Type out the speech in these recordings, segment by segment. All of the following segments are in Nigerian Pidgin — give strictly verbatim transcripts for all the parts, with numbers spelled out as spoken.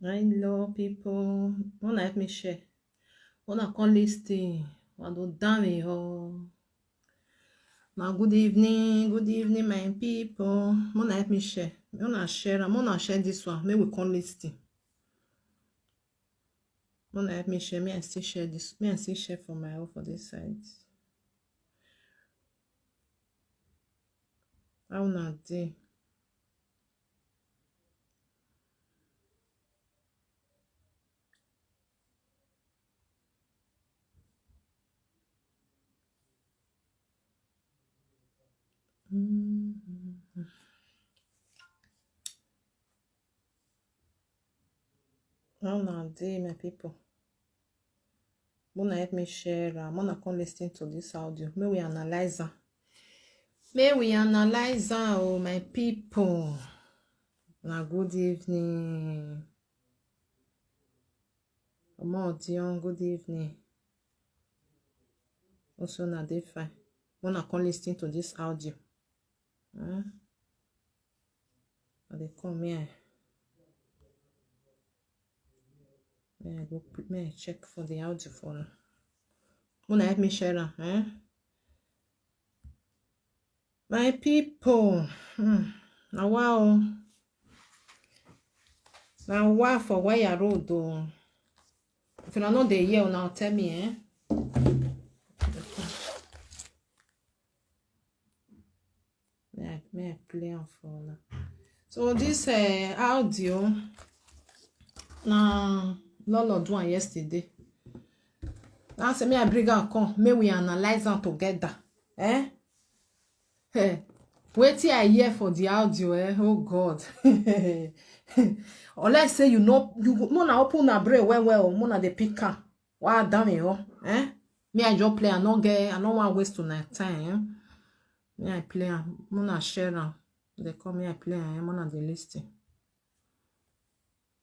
Hello, people. Wanna help me share? Wanna call this thing? I don't damn it all. Now, good evening, good evening, my people. Wanna help me share? Wanna share? I wanna share this one. Maybe we call this thing. Wanna help me share? Me, I still share this. Me, I still share for my own for this side. How una dey? Mm. How una dey, my people? Una help me share am. Una come listen to this audio. May we analyze am. May we analyze am, oh, my people. Na good evening. Omo Odion, good evening. Also, na dey fine. Una come listen to this audio. Huh? I dey come here. May I go pre- may I check for the audio for now. Una help me share am, eh? My people, hmm, na wa o. Na wa for wire road o. If una no dey hear, una tell me, eh? May I, may I play am for una? So this uh, audio, na Lolo do am yesterday. Now say me I bring am come, may we analyze am together. Eh? Hey, wetin I hear for the audio, eh? Oh God. Unless say you know, you go, mona open na brain well well, mona dey pick am. Wa damn it, oh, eh? Me I just play, I no get, I no wan waste una time, eh? Me I play am, mona share am. They call me I play am, eh? Mona dey listen.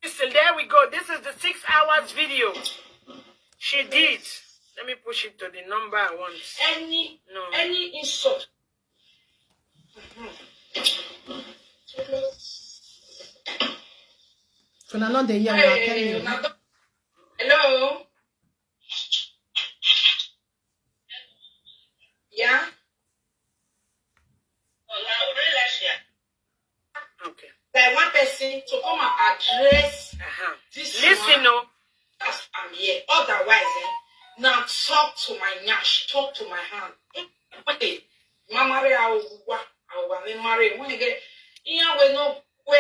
Listen, there we go. This is the six hours video. She did. Let me push it to the number I want. Any no. Any insult. Una no dey hear, una tell me. Hello. Yeah. Okay. Like one person to come and address uh-huh. This listen, one. No. As I'm here. Otherwise, eh, now talk to my nyash, talk to my hand. Eh, okay. Mama re awa, awa me mare. When you get, you know, we no, we,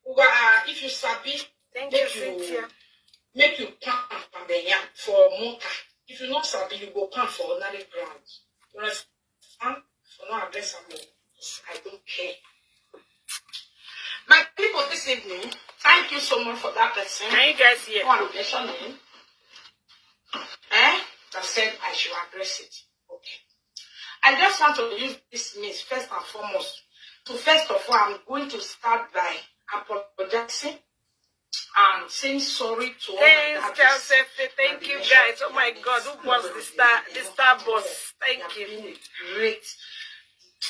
we, uh, if you sabi, thank you, make you, Cynthia. Make you plant from the yam for mortar. If you not sabi, you go plant for ordinary ground. You understand? For no address am o. I don't care. My people, this evening, thank you so much for that person. Can you guys hear? Who I mention name? Eh? That said I should address it. Okay. I just want to use this means first and foremost to first of all, I'm going to start by apologizing and saying sorry to all my daddies. Thank you, guys. Oh my God, who was the star, the star boss? Thank you. They have been a great,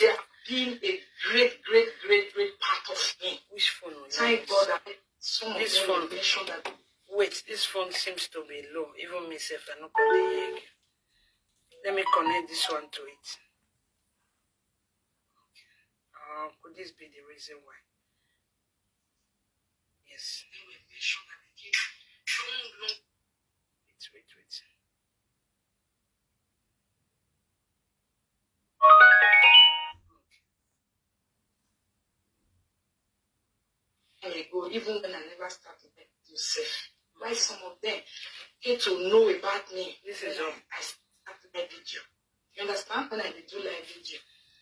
they have been a great, great, great, great part of me. Which phone? Thank God that some of them mentioned that. Wait, this phone seems to be low. Even myself, I no call the hear. Let me connect this one to it. Uh, could this be the reason why? Yes. Wait, wait, wait. Ago, even when I never start to make myself. Why some of them get to know about me? This is all. I start my video. You understand? When I do live video.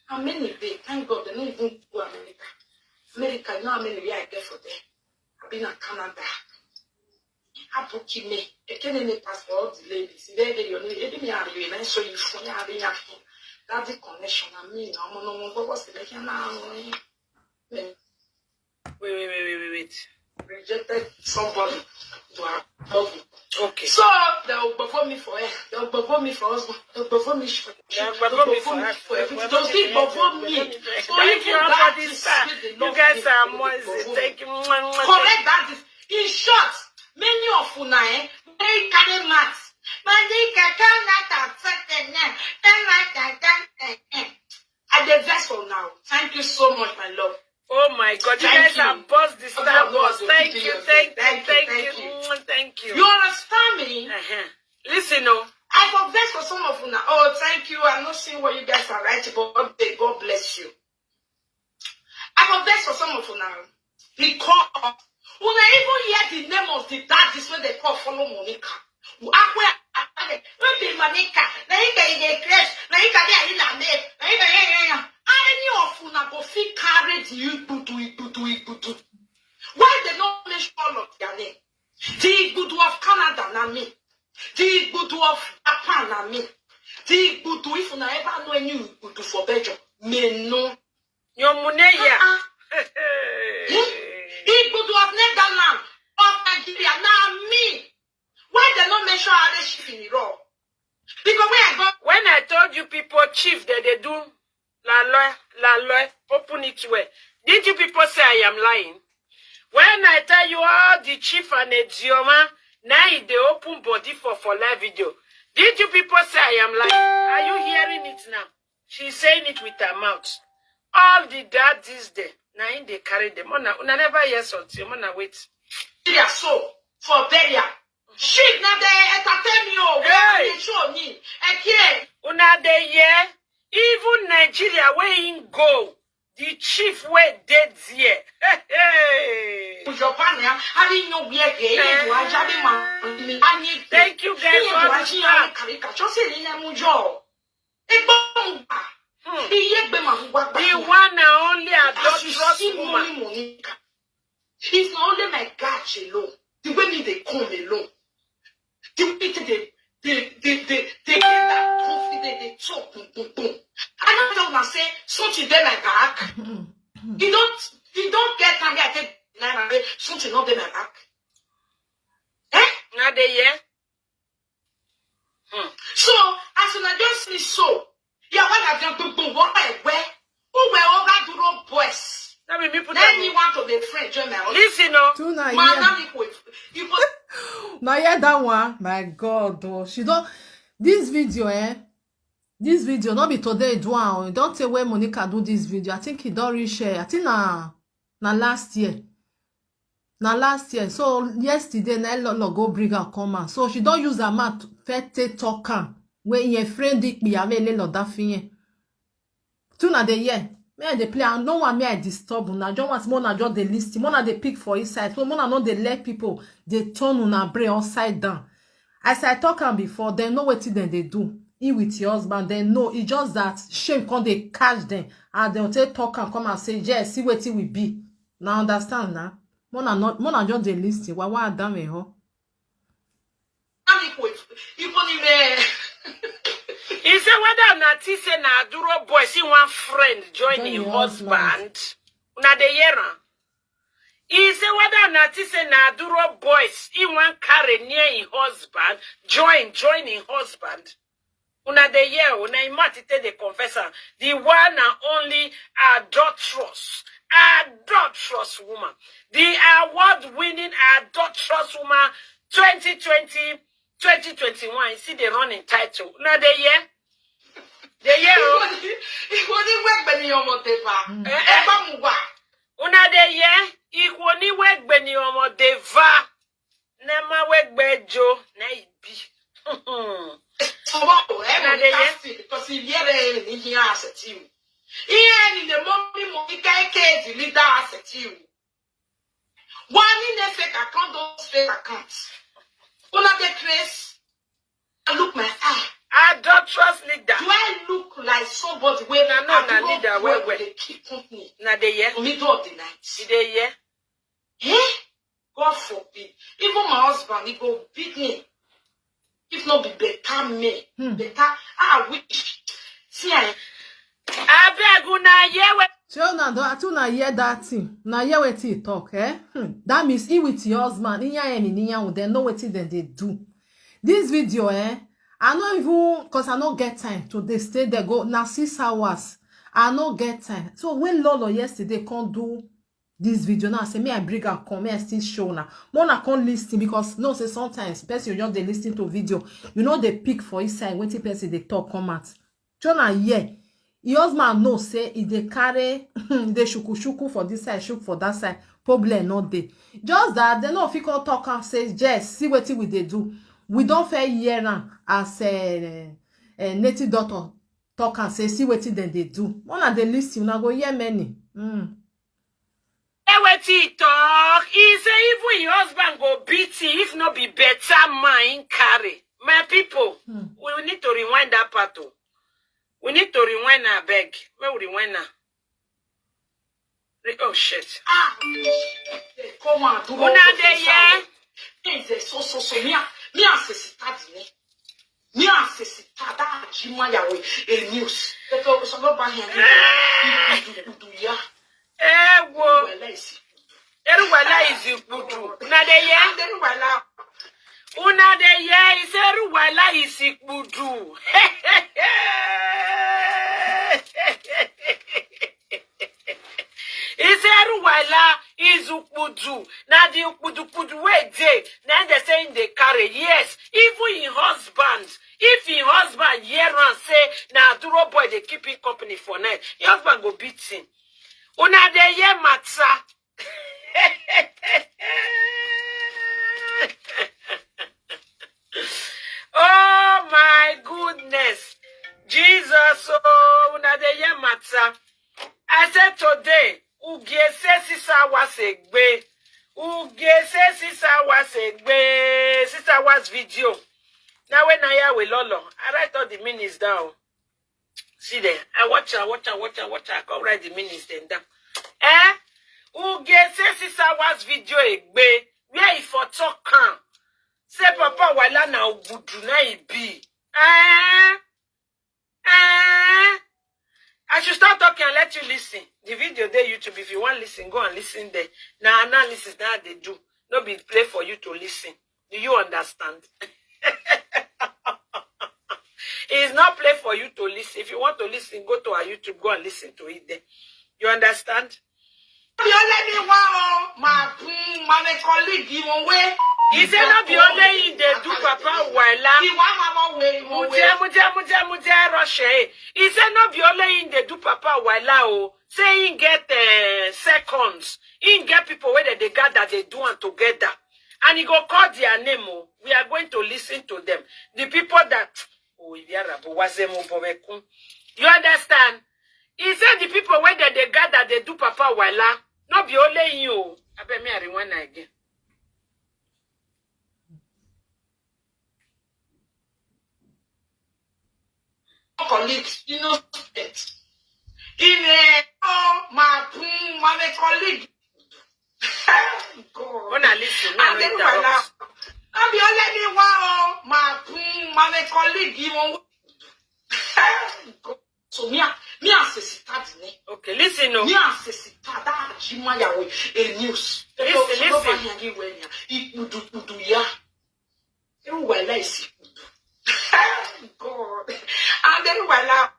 How many they thank God they don't even go America. America, you know how many I get for them? I've been in Canada. Abukime, Ekenene pastor, all the ladies. They, they, you know, even me, I really so you for me, I really have that the connection. I mean, I'm on one go was the making now. Wait, wait, wait, wait, wait, wait. Rejected somebody to our body. Okay. So they will perform me for her. They will perform me for husband. They will perform me for everything. They will perform me. So even that is, you guys are amazing. Thank you. Correct that is In short, many of una, eh, very carry mouth. Monica, come out and talk the name. Come out and talk the name. I dey vex for now. Thank you so much, my love. Oh my God, you Thank guys you. have buzzed the Ojú star ọ̀nà bus. ọ̀sẹ̀ Thank títí you, ọ̀sẹ̀. Thank you, Thank you, thank thank you, you. Mm, thank you. You understand me? Uh-huh. Listen, oh, I for vex for some of una. Oh, thank you. I'm not seeing what you guys are writing, but God, God bless you. I for vex for some of una because una even hear the name of the daddies wey dey call follow Monica. Akwe, akwe, no be Monica. Na him dey dey craze. Na him dey dey na me. Na him dey dey dey. Any of una go fit carry the igbudu, igbudu, igbudu. Why they no mention all of their name? The igbudu of Canada na me. The igbudu of Japan na me. The igbudu, if una ever know any igbudu for Belgium, me know. Your Muneya. Ah, ah. Igbudu of Netherlands, of Nigeria, na me. Why they no mention Ade Chief in Iran? Because when I go When I told you people chief that they do la loi, la loi, open it well. Did you people say I am lying? When I tell you all the chief and Ezioma, now they open body for for live video. Did you people say I am lying? Are you hearing it now? She's saying it with her mouth. All the daddies there, now in they carry them. Una, una never hear something. Una wait. Nigeria so for burial. Chief na dey entertain me o. Hey! Dey show me. Ekie. Una dey hear? Even Nigeria wey him go, the chief wey dey there. Hey, hey. Japan ya. Ani nyo wie ge. Ni do ajabi ma. Ani. Thank you guys for the start. Karika. Just say ni na mu jo. Egbo mu ba. Hmm. Iye gbe ma mu wa gba. The one and only As you adulterous see woman. Mommy Monica, it's not only my God alone. The way me they come alone. The way they they they they they, they get that confidence. They talk boom boom boom. I don't tell una say something dey my back. You don't you don't get time. I take nine and say something not dey my back. Eh? Now they hear? Hmm. So as una just see so, yeah, when I just boom boom, what I wear, who wear all that duro boys? Let me put Then you that. Want to be friend, join my own. Listen, oh. Tuna Man, here. now you go, you go Now hear that one. My God, oh, she don't. This video, eh? This video, not be today do am. Don't say when Monica do this video. I think he don't reach here. I think na na last year. Na last year. So yesterday, na Lolo go bring her come out. So she don't use her mouth. First take talk am. When your friend dick be ave le lo da fin. Tuna dey hear. Me I dey play. I no want me I disturb una. Just want more na just dey listen. More na dey pick for inside. So more na no dey let people dey turn una brain upside down. As I talk am before, dem know wetin dem dey do. He with your husband, dem know. E just that shame come dey catch dem as dem take talk am come and say, yes, see wetin we be. Na understand na. More na not, more na just dey listen. Wa wa down me ho. Ani ko iko ni me. He say whether na think say na Aduro boy see one friend join Join him him husband. husband. Una dey hear am. He say whether na think say na Aduro boy see one carry near him husband, join join him husband. Una dey hear, una him mouth take dey confess am. The one and only adulterous, adultrous woman, the award-winning adultrous woman, twenty twenty, twenty twenty-one. You see, they run in title. Una dey hear? Dey hear, oh. Iko ni iko ni we gbe ni omo te ba. Eh, E ba mu wa. Una dey hear? Ikwo ni we gbe ni omo dey va. Nema we gbe jo na ibi. So what o e Na mo dey ka hear? Si because if here ni here asset you. Here ni the mommy mo ika ke the leader asset you. One in a fake account, those fake accounts. Una dey craze. I look my eye. Adulterous leader. Do I look like somebody where Na no, na leader, well, well. They keep company Una dey hear? in the middle of the night? You dey hear? Eh? God forbid. Even my husband, he go beat me. If not be better me, Hmm. better I wish. See, I Abeg, una hear we- So now, do I too now hear that thing? Now hear wetin he talk, eh? Hmm. That means he with your husband, he and he, they know wetin dem dey do. This video, eh? I no even, cause I no get time to dey stay there go na six hours. I no get time. So when Lolo yesterday come do this video now. Say me I bring am come, me I still show una. More una come listen, because no say sometimes person you just dey listen to video, you know they pick for inside wetin person dey talk come out. Jonah here, your husband know say e dey carry dey shuku shuku for this side, shuku for that side. Problem no dey. Just that they no fit come talk and say, "Yes, see wetin we dey do." We don't fair hear am as a, a native doctor talk and say, "See wetin dem dey do." When I dey listen, una go hear many. Mm. Hear wetin he talk. He say even him husband go beat him if no be better man him carry. My people, hmm. We need to rewind that part. Oh. We need to rewind now, beg. Where we rewind now? Re oh, shit. Ah, come on, do Una dey hear? Things are so, so, so. Me, me, I say, start me. Me, I say, start that Jima Yahweh, a news. Because some of my hand, do, do, do, yeah. Eh, wo. Well, I see. Eruwala is Ikpudu. Una dey hear? Eruwala. Una dey hear? He say Eruwala is Ikpudu. He say Eruwala is Ukpudu. Na the Ukpudu Kpudu wey dey. Na they say him dey carry. Yes, even him husband. If him husband hear am say na Aduro boy dey keep him company for night, him husband go beat him. Una dey hear matter? Oh my goodness. Jesus, oh, una dey hear matter. I said today, Ugie say six hours egbe. Ugie say six hours egbe. Six hours video. Now when I hear we lolo, I write all the minutes down. See there, I watch her, watch her, watch her, watch her. I come write the minutes then down. Eh? Ugie say six hours video egbe. Where he for talk am? Say Papa Wala na Ugudu na he be. Eh? Eh? I should start talking and let you listen. The video there YouTube, if you want listen, go and listen there. Now analysis now they do. No be play for you to listen. Do you understand? It's not play for you to listen. If you want to listen, go to our YouTube, go and listen to it there. You understand? Be only me one, oh, my, mm, my colleague, you won't wait. He say no be only him dey do Papa Wala. He want my one way, you won't wait. Muje, muje, muje, muje, rush eh. He say no be only him dey do Papa Wala, oh. Say him get, eh, seconds. Him get people wey dem dey gather, dey do am together. And he go call their name, oh. We are going to listen to them. The people that, oh, Ibiarabo, Wazemo, Bobekun. You understand? He said the people wey dem dey gather, dey do Papa Wala. No be only you. Abeg, me, I rewind am again. Colleagues, you know, in a, oh, my, mm, my colleague. God. Una listen, me, I no interrupt. No be only me one, oh, my, mm, my colleague, you won't. God. So me, I, me, I say, start me. Okay, listen, oh. Me, I say, start that Jima Yahweh, a news. Listen, listen. Ipudu, Ipudu, yeah. Eruwala is Ipudu. God. And then Wala.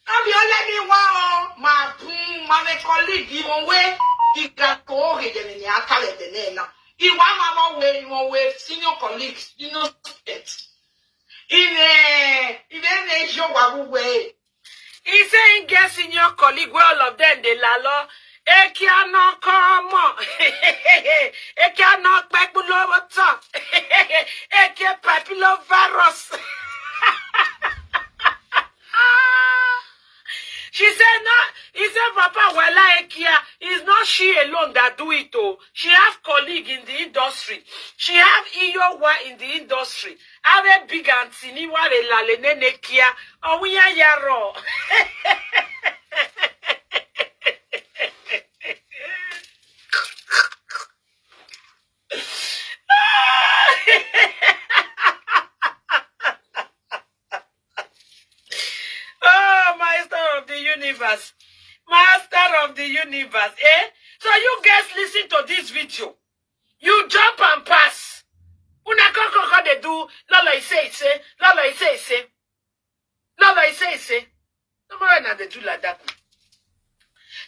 No be only me one, oh, my, mm, my colleague, you won't wait. He got to hold it and he attack the name now. He want my one way, you won't wait. Senior colleagues, you know, it. In a, in a nation, what way? He say he get senior colleague wey all of them dey lalo. Ekia no come on. Ekia no pekpulo water. Ekia papillo virus. She said no. He said Papa Wala Ekia, is not she alone that do it, oh. She have colleague in the industry. She have Iyowa in the industry. Are big auntie ni ware lale nene kia. Owiya yaro. Oh, Master of the universe. Master of the universe. Eh? So you guys listen to this video. You jump and pass. Una come, come, come, they do. Lolo, he say, he say. Lolo, he say, he say. Lolo, he say, he say. No matter na they do like that.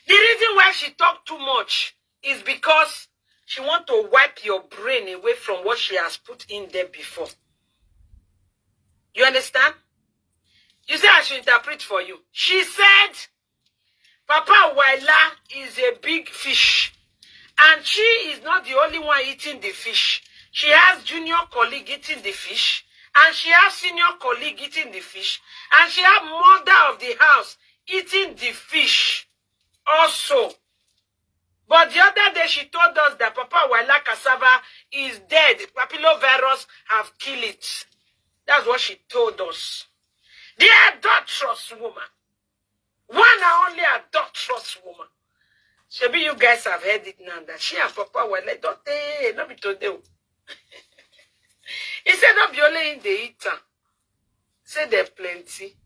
The reason why she talk too much is because she want to wipe your brain away from what she has put in there before. You understand? You see, I should interpret for you. She said, Papa Waila is a big fish. And she is not the only one eating the fish. She has junior colleague eating the fish. And she has senior colleague eating the fish. And she has mother of the house eating the fish also. But the other day she told us that Papa Waila cassava is dead. Papillovirus have killed it. That's what she told us. The adulterous woman. One and only adulterous woman. Maybe you guys have heard it now that she and Papa Waila don't, eh, not be today. He said not be only in the eater. Say there plenty.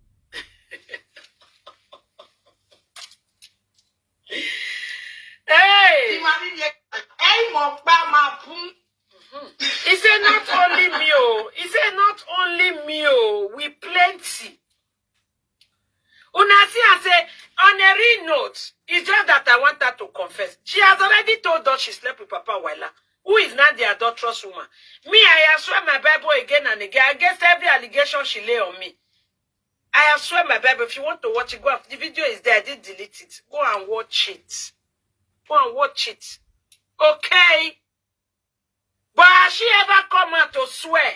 Hey! He said not only me, oh. He said not only me, oh. We plenty. Una see and say, on a real note, it's just that I want her to confess. She has already told us she slept with Papa Waila, who is now the adulterous woman. Me, I swear my Bible again and again against every allegation she lay on me. I swear my Bible. If you want to watch it, go up. The video is there. I did delete it. Go and watch it. Go and watch it. Okay? But has she ever come out to swear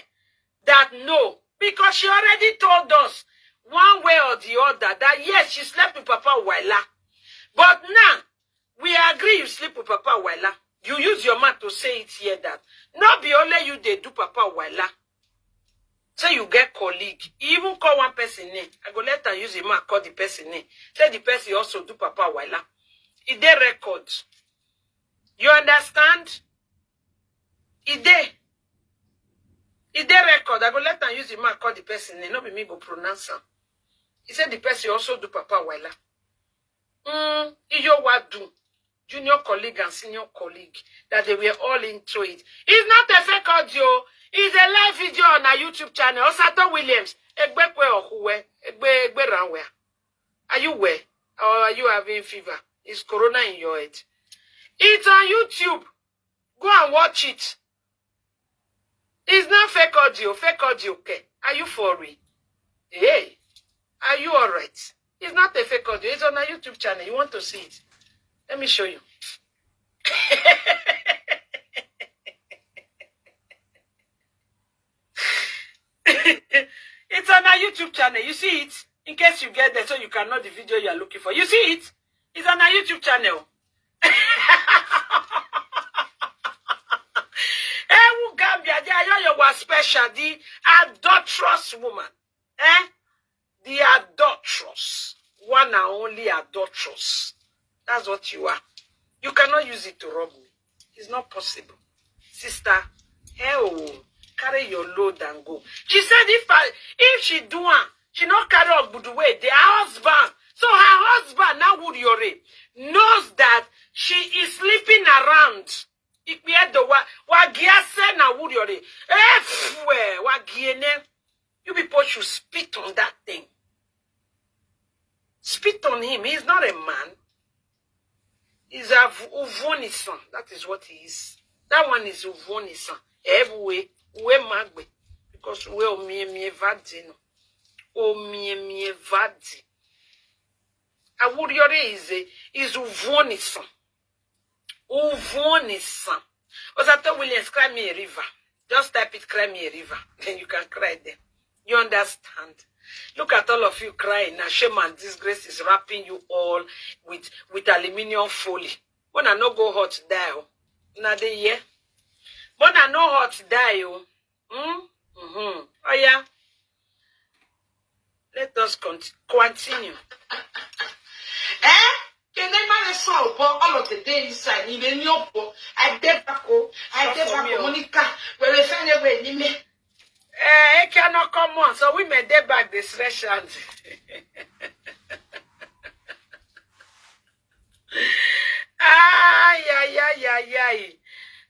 that no? Because she already told us one way or the other that yes, she slept with Papa Waila. But now, we agree you sleep with Papa Waila. You use your mouth to say it here that not be only you they do Papa Waila. Say you get colleague. He even call one person name. I go let her use him mouth call the person name. Say the person also do Papa Waila. He dey record. You understand? He dey. He dey record. I go let am use the mouth call the person name. No be me go pronounce am. He said the person also do Papa Waila. Mm, Iyo Wadu, junior colleague and senior colleague, that they were all into it. It's not a fake audio. It's a live video on our YouTube channel. Osato Williams, Egbekwe Ohuwe, Egbe, Egbe Ranwe. Are you well? Or are you having fever? Is corona in your head? It's on YouTube. Go and watch it. It's not fake audio. Fake audio, okay? Are you for real? Hey, are you all right? It's not a fake audio. It's on a YouTube channel. You want to see it? Let me show you. It's on a YouTube channel. You see it? In case you get there, so you can know the video you are looking for. You see it? It's on a YouTube channel. Ewu Gambia, the Ayoyo was special, the adulterous woman. Eh? The adulterous. One and only adulterous. That's what you are. You cannot use it to rob me. It's not possible. Sister, hell, carry your load and go. She said if I, if she do one, she not carry Ogbudu way. The husband. So her husband, now Wuriore, knows that she is sleeping around. Ikpiedo wa, wa giase na Wuriore. Eh, pfwe, wa giene. You people should spit on that thing. Spit on him. He's not a man. He's a v-, Uvonisan. That is what he is. That one is Uvonisan. Everywhere. Uwe magbe. Because uwe omie mie vadi no. Omie mie vadi. Awuriore is a, is Uvonisan. Uvonisan. Osato Williams, cry me a river. Just type it, cry me a river. Then you can cry there. You understand? Look at all of you crying. Now shame and disgrace is wrapping you all with, with aluminium foley. When I no go hot die, oh. Now they hear. When I no hot die, oh. Hmm? Mm-hmm. Oh, yeah. Let us cont-, continue. Eh? Kene mare so bo all of the day inside. Ni le ni obo. I dey back, oh. I dey back, oh, Monica. We will find a way, ni me. Eh, it cannot come on. So we may dey back this restaurant. Ay, ay, ay, ay, ay.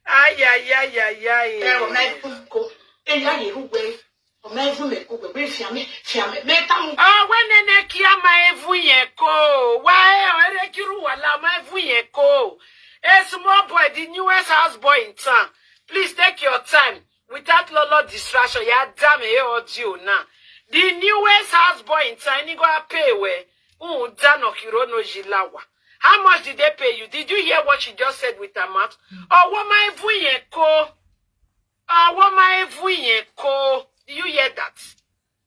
Ay, ay, ay, ay, ay. Eh, o na ifuko. Eh, ya ye ruwe. O ma evu me ko, gbe fiame, fiame, me tamu. Ah, we nene kia ma evu ye ko. Wa e, o ere kiru wala ma evu ye ko. E sumo the newest house boy in town. Please take your time without lolo distraction. Ya dame e audio now. The newest house boy in town. Ni go pay we. Un dano kiro no jilawa. How much did they pay you? Did you hear what she just said with her mouth? Oh, what my vuyen ko? Oh, what my vuyen ko? Do you hear that?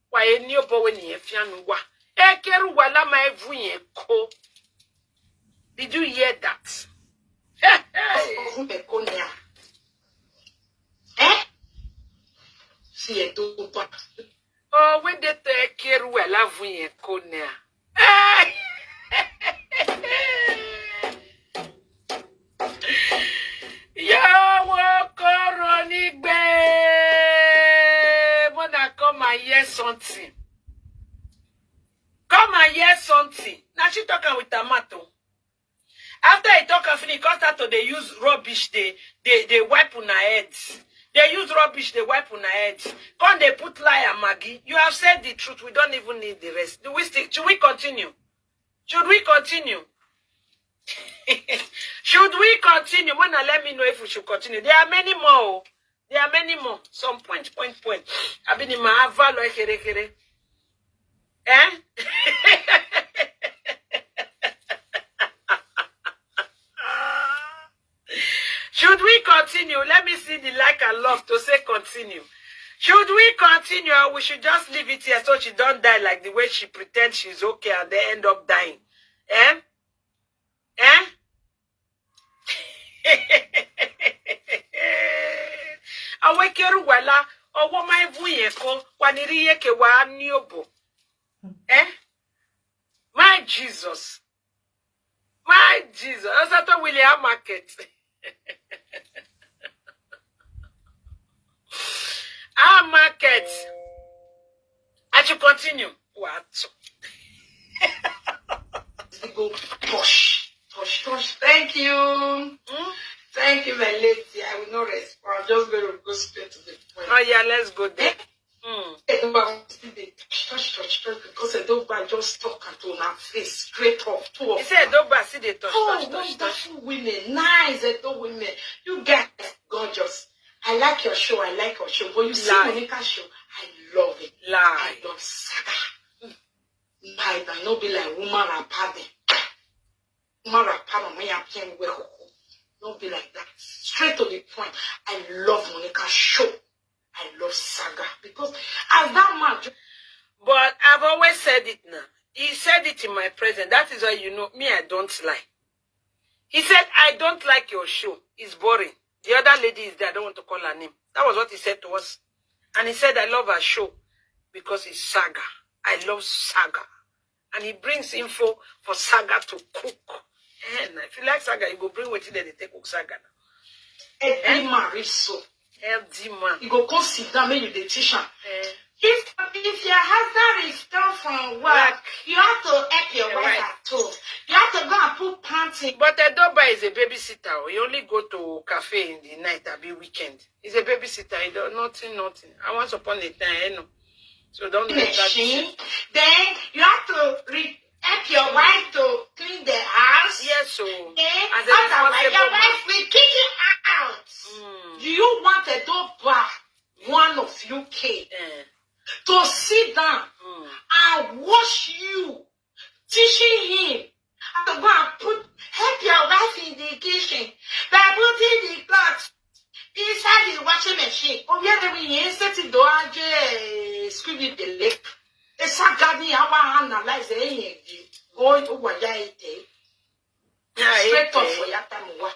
Why any obo when you fian wa? Ekeru wala my vuyen ko? Did you hear that? Hey. Ọkùnrin kò ní à. Ẹ́? Ṣé ẹ tó bá? Oh, when they take care well, have we a corner? Hey! Yo, wo koro ni gbe. Mona, come and hear something. Come and hear something. Now she talking with tomato. After he talk and finish, he come start to dey use rubbish, dey dey dey wipe una head. Dey use rubbish, dey wipe una head. Come dey put lie and maggi. You have said the truth. We don't even need the rest. Do we still, should we continue? Should we continue? Should we continue? Mona, let me know if we should continue. There are many more. Oh. There are many more. Some point, point, point. Abini ma avalo kere kere. Eh? Should we continue? Let me see the like and love to say continue. Should we continue, or we should just leave it here so she don't die like the way she pretends she's okay and they end up dying? Eh? Eh? Awekeru wala, owo ma evu yen ko, wa ni ri ye ke wa ni obo. Eh? My Jesus. My Jesus. Osato William Market. Our market. I should continue. What? Go push, push, push. Thank you. Hmm? Thank you, my lady. I will not respond. I'm just going to go straight to the point. Oh yeah, let's go there. Hmm. Edogba still dey touch, touch, touch, touch because Edogba just talk am to una face straight up, two of He said, una. Edogba see the touch, Oh, touch, touch, touch. Wonderful women, nice Edo women. You guys, gorgeous. I like your show, I like your show. But you see Lie. Monica show, I love it. Lie. I love saga. My, I no be like woman apart. Woman apart, my me can wear. No be like that. Straight to the point. I love Monica show. I love saga because as that man ju- But I've always said it now. He said it in my presence. That is why you know me, I don't lie. He said, I don't like your show. It's boring. The other lady is there. I don't want to call her name. That was what he said to us. And he said, I love her show because it's saga. I love saga. And he brings info for saga to cook. And if you like saga, you go bring wetin dem dey take cook saga now. Every man reach so. Healthy man. You go come sit down, make you dey teach am. Eh, If if your husband is come from work, you have to help your Your wife wife. At home. You have to go and put pants in. But Edoba is a babysitter. Oh. He only go to cafe in the night, abi weekend. He's a babysitter. He do nothing, nothing. I once upon a time, I know. So don't let that. Machine. Then you have to re- help your wife to clean the house. Yes, so Then as a otherwise, your responsible man. Wife will kick you out. Mm. Do you want Edoba, one of U K, Eh, to sit down mm. and watch you teaching him how to go and put help your wife in the kitchen by putting the cloth inside the washing machine. Oh yeah, let me hear say to do aje squeeze the leg. It's a garden. I want analyze it. Go over there. Yeah, Straight eh, up eh. For your time. What?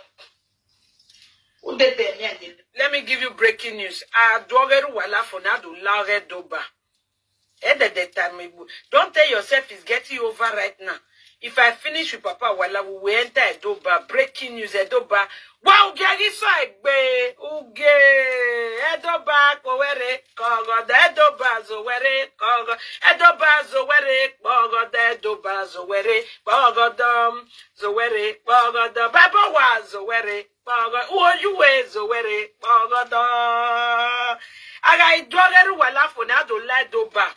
Who did they me and the Let me give you breaking news. Adogeru wala for now do lare doba. Eh, the, the time we go- Don't tell yourself it's getting over right now. If I finish with Papa Wala, we will enter Edoba. Breaking news, Edoba. Wow, Gary so egbe. Uge. Edoba kowere kogodo. Edoba zowere kogo. Edoba zowere kogodo. Edoba zowere kogodo. Zowere kogodo. Baba wa zowere kogo. Uoyuwe zowere kogodo. Aga idogeru wala for now do la Edoba.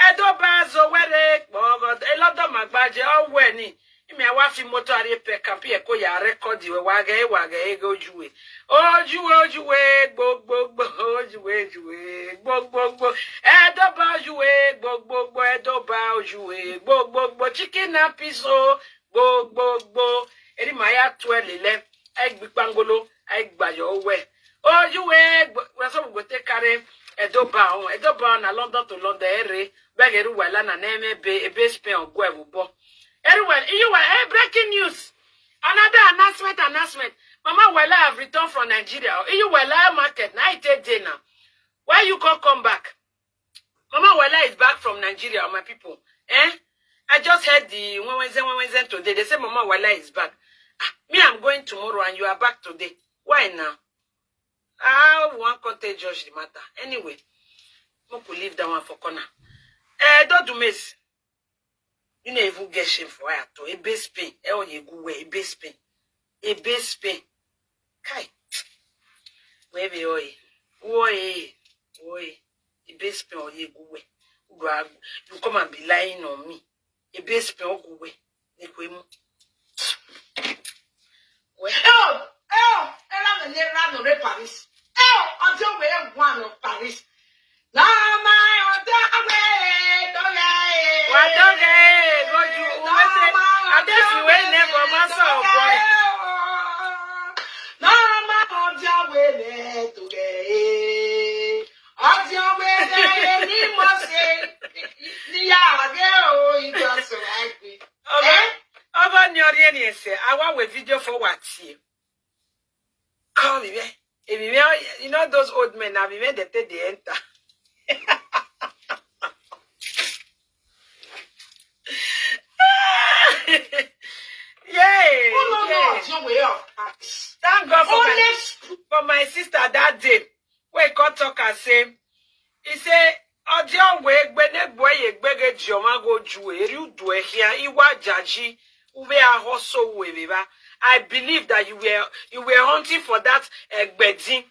Edoba zowere kogodo. Elodo magbaje oweni. Imi awa fi moto ari pe kampi e ko ya record we wage wage ego juwe. Ojuwe ojuwe gbo gbo gbo ojuwe ojuwe gbo gbo gbo. Edoba ojuwe gbo gbo gbo edoba ojuwe gbo gbo gbo chicken na piso gbo gbo gbo. Eri maya twelele. Ai gbi pangolo, ai gba yo we. Ojuwe gbo, we so we go take carry Edoba on. Edoba on na London to London ere. Beg Eruwela na name be ebe Spain ogwe wo bo. Eruwela, you were, hey, breaking news. Another announcement, announcement. Mama Wela have returned from Nigeria. You Wela market. Now it take day now. Why you can't come back? Mama Wala is back from Nigeria, my people. Eh? I just heard the when Wednesday, when Wednesday today. They say Mama Wala is back. Ah, me, I'm going tomorrow and you are back today. Why now? Ah, one can't take judge the matter. Anyway, we could leave that one for corner. Eh, don't do miss. You no even get shame for her at all. Ebe Spain. Eh, oh, you go where? Ebe Spain. Ebe Spain. Kai. Where be oi? Oi. Oi. Ebe Spain or you go where? You go, you come and be lying on me. Ebe Spain or go where? Nekwemu. Well, Oh, oh, era me ne ra no re Paris. Oh, ọjọ́ wẹ̀ wà no Paris. Na ma ọjọ́ wẹ̀ dọ́là ẹ̀. Wa doge, go you. Who say? I guess you ain't never my son, boy. Na ma ọjọ́ wẹ̀ lẹ̀ tó gẹ̀ ẹ̀. Ọjọ́ wẹ̀ lẹ̀ ní mo ṣe. Ní yàrá o, ìjọ sọ̀rọ̀ àgbẹ̀. Ogo, ogo ni ori eni ese. I want a video for what here. Call me, man. If you, you know those old men, I mean, when they take the enter. Yay! Oh, no, no, yay. Ọjọ́ wẹ̀ ọ̀. Thank God for my, Honest. For my sister that day. Wey come talk and say, he say, Ọjọ́ wẹ̀ gbẹ́nẹ́gbẹ́ yẹ gbẹ́gẹ́ jọ̀mọ́ go ju èrè udu ẹ̀hìn ìwà jàjí uwe ahoso uwe beba. I believe that you were you were hunting for that ẹgbẹ̀dín.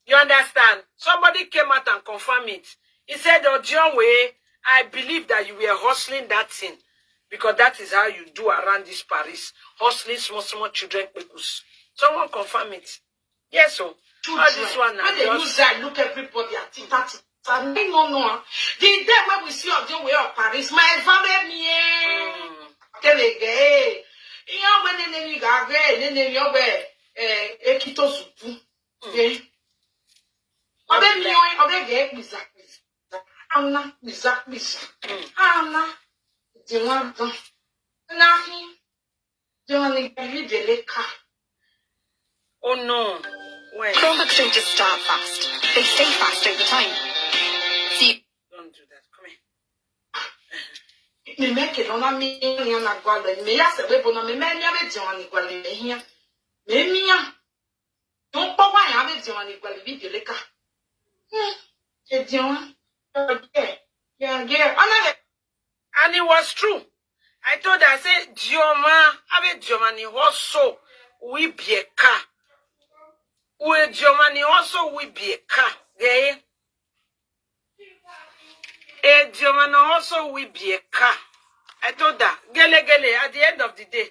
You understand? Somebody came out and confirm it. He said, Ọjọ́ wẹ̀, I believe that you were hustling that thing because that is how you do around this Paris, hustling small small children kpekus. Someone confirm it. Yes, so all this one now When they just use that, look everybody at it. That is, I don't know. No. The day when we see Ọjọ́ wẹ̀ ọ̀ Paris, my family, eh. Mm. Kele gay. Iya we ne ne mi ga gay, ne ne mi obe, eh, ekito zupu. Eh. Obe mi o, obe gay, biza, biza. Ana, biza, biza. Ana. Di wan gan. Na hin. Di wan ni gari de le ka. Oh no. Wait. Chromebooks don't just start fast, they stay fast over time. See, Don't do that. Come here. Mi me ke no na mi ni na gwale. Mi ya se we bo na mi me ni ave di wan ni gwale mi hin. Mi mi ya. Don't po wa ya ave di wan ni gwale bi de le ka. Hmm. E di wan. Yeah. Yeah, yeah. Ana le And it was true. I told her, I said, Dioma, ave Dioma ni hoso we be a car. We Dioma ni hoso we be a car. Gay. E Dioma no hoso we be a car. I told her, gele gele, at the end of the day,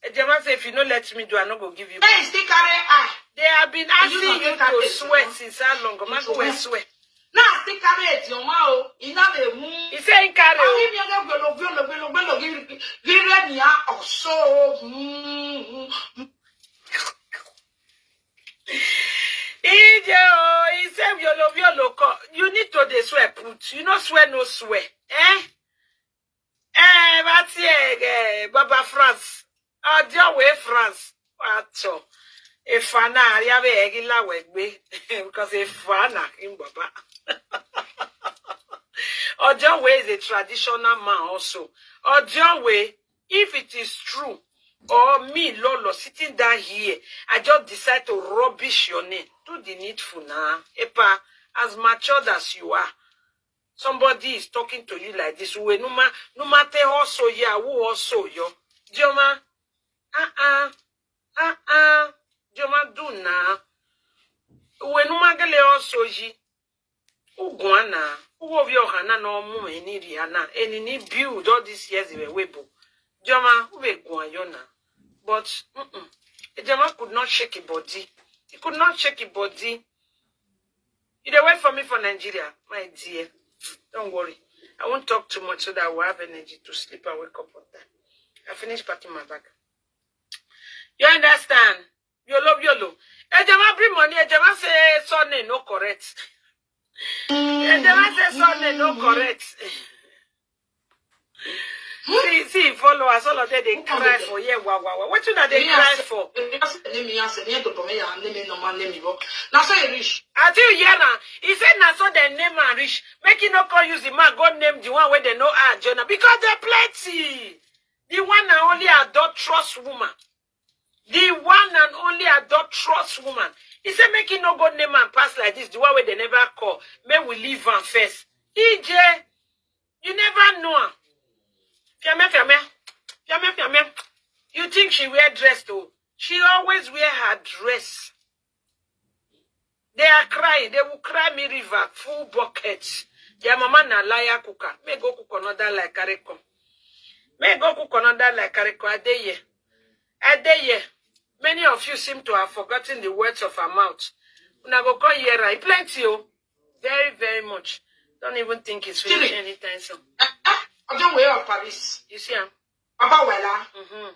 e Dioma say, if you no let me do, I no go give you. Hey, still carry eye. They have been asking you to swear since how long? Mago we swear. Na still carry it your ma o. Ina le mu. He say he carry. Awi O. Mi ga gbelo gbelo gbelo gbelo gi gi re ni a oso. Mm. Ije o, he say yolo yolo ko. You need to dey swear put. You no swear, no swear. Eh? Eh, but yeah, eh, Baba France. Ọjọ́ wẹ̀ France. Ato. Efana, ariave egi la wegbe. Because Efana in Baba. Ọjọ́ wẹ̀ is a traditional man also. Ọjọ́ wẹ̀, if it is true, or me, Lolo, sitting down here, I just decide to rubbish your name. Do the needful now. Epa, as matured as you are, somebody is talking to you like this. Uwe numa numa te hoso ya, who hoso yo. Dioma, uh-uh, uh-uh. Dioma do na. Uwe numa gele hoso yi. Ugwana, uwo vyo hana no mu eni riana, eni ni build all these years we webo. Joma, who be Guayona? But mm-mm. Ejema could not shake a body. He could not shake a body. You dey wait for me for Nigeria, my dear. Don't worry. I won't talk too much so that I will have energy to sleep and wake up on time. I finish packing my bag. You understand? Yolo, yolo. Ejema bring money. Ejema say surname no correct. Ejema say surname no correct. See, see, followers, all of them, they cry for here. Wow, wow, wow. What you that they cry for? Name me, I say, name to me, and name me, no man, name me, but now say rich. I tell you, yeah, now. He said, now so they name and rich. Make you no call use the man, go name the one where they know are Jonah. Because they're plenty. The one and only adulterous woman. The one and only adulterous woman. He said, make you no go name and pass like this. The one where they never call. May we leave her first. E J, you never know her. Fiame, fiame, fiame, fiame. You think she wear dress though? She always wear her dress. They are crying. They will cry me river, full buckets. Their mama na liar cooker. May go cook another like carry come. May go cook another like carry come. I dey here. I dey here. Many of you seem to have forgotten the words of her mouth. Una go come here, right? Plenty, oh. Very, very much. Don't even think it's finished anytime soon. I don't wear Paris. You see, um, Papa Wella. Mm-hmm.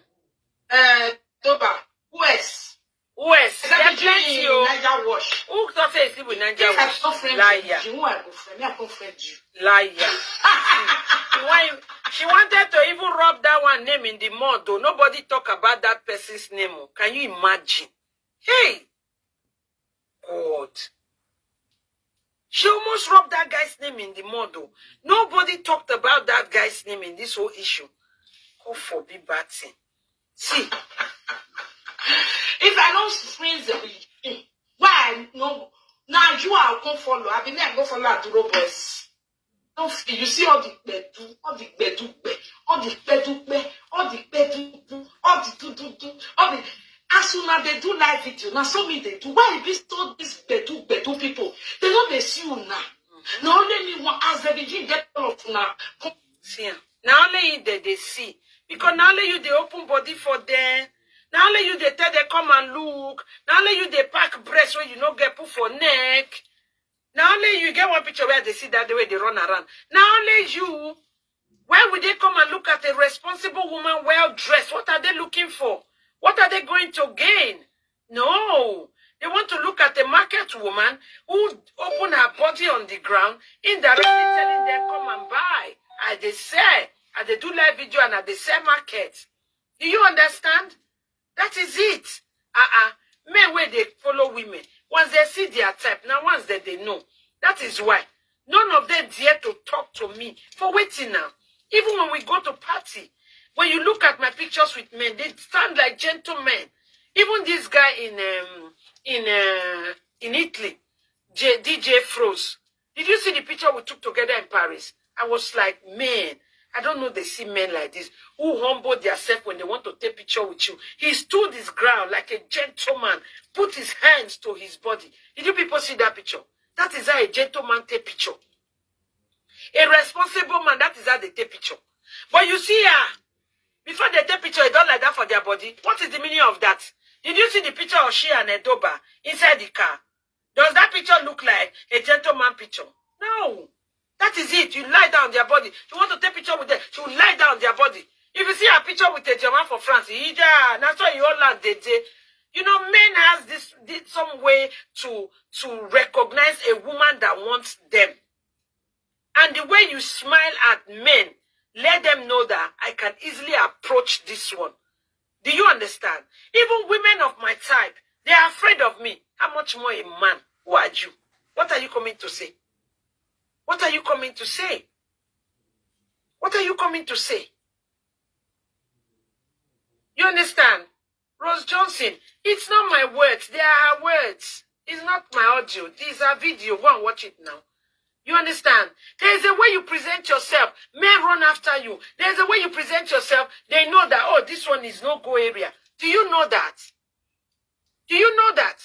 Uh, Toba. Who else? Who else? There are plenty, oh. Niger Wash. Who thought say sleep with Niger If I Wash? don't friend Liar. You, who I go friend? Me, I don't friend you. Liar. She, wa- she wanted to even rub that one name in the mud, though. Nobody talk about that person's name, oh. Can you imagine? Hey! God. She almost rubbed that guy's name in the mud, though. Nobody talked about that guy's name in this whole issue. God forbid bad thing. See, If I don't friend them, why I no? Now you are come follow. I be me, I go follow Aduro boys. Don't feel. You see all the bedu, all the bedu, all the bedu, all the bedu, all the do do do, all the. As soon as they do live video, now so me they do. Why be so these bedu bedu people? They don't they see you now. Now only me one as they begin get all of now. See am. Na only you dey dey see. Because na only you dey open body for them. Na only you dey tell them come and look. Na only you dey pack breast wey you no get put for neck. Na only you get one picture where they see that the way they run around. Na only you. Why would they come and look at a responsible woman well dressed? What are they looking for? What are they going to gain? No. They want to look at a market woman who open her body on the ground, indirectly telling them, come and buy. I dey sell. I dey do live video and I dey sell market. Do you understand? That is it. Uh-uh. Men where they follow women. Once they see their type, now once that they know. That is why none of them dare to talk to me. For waiting now. Even when we go to party, when you look at my pictures with men, they stand like gentlemen. Even this guy in um, in uh, in Italy, J- D J Froze. Did you see the picture we took together in Paris? I was like, man, I don't know they see men like this who humble themselves when they want to take picture with you. He stood his ground like a gentleman, put his hands to his body. Did you people see that picture? That is how a gentleman take picture. A responsible man, that is how they take picture. But you see, ah, before they take picture, they don't like that for their body. What is the meaning of that? Did you see the picture of she and Edoba inside the car? Does that picture look like a gentleman picture? No. That is it. You lie down on their body. You want to take picture with them. You lie down on their body. If you see a picture with a German for France, Ija, that's why you all land they day. You know, men has this, this some way to to recognize a woman that wants them. And the way you smile at men, let them know that I can easily approach this one. Do you understand? Even women of my type, they are afraid of me. How much more a man? Who are you? What are you coming to say? What are you coming to say? What are you coming to say? You understand? Rose Johnson, it's not my words. They are her words. It's not my audio. These are video. Go and watch it now. You understand? There is a way you present yourself. Men run after you. There is a way you present yourself. They know that, oh, this one is no go area. Do you know that? Do you know that?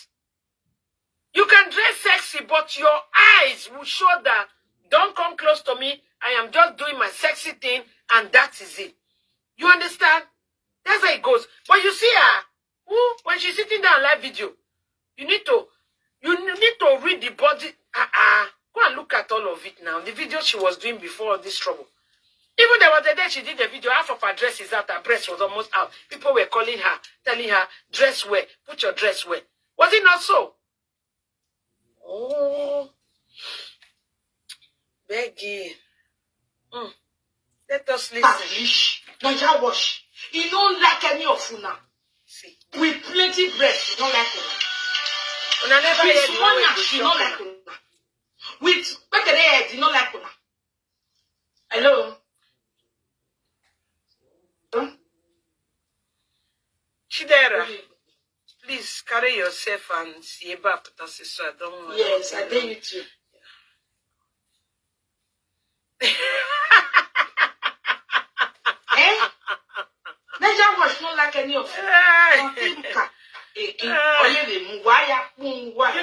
You can dress sexy, but your eyes will show that don't come close to me. I am just doing my sexy thing, and that is it. You understand? That's how it goes. But you see her, who, when she's sitting down live video, you need to, you need to read the body. Uh-uh. Go and look at all of it now. The video she was doing before all this trouble. Even there was a day she did a video, half of her dress is out, her breast was almost out. People were calling her, telling her, "Dress well, put your dress well." Was it not so? Oh, Becky. Mm. Let us listen. English, Naija wash. He don't like any of una. See. With plenty breast, he don't like una. Una never hear the one way they shock una. With pepper head, he don't like una. Hello? Huh? Chidera, please carry yourself and see about that, so I don't want. Yes, I dare you too. Eh? Naija wash no like any of you. Hey. Again, you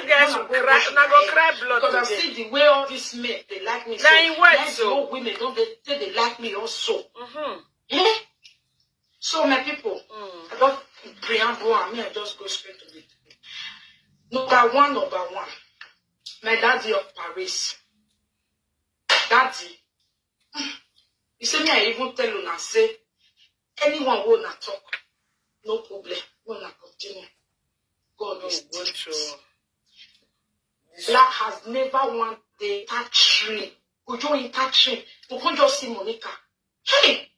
guys will cry, una go cry blood today. Because I see the way all these men, they like me so. Now in what so? Women don't they, they, they like me also. Mm-hmm. Eh? So my people, mm. I don't preamble and me, I just go straight to it. Number one, number one. My daddy of Paris. Daddy. You see me, I even tell una say, anyone wanna talk, no problem. Wanna continue. God is good. Black has never one day touch tree. Go join touch tree. To come just see Monica. Hey!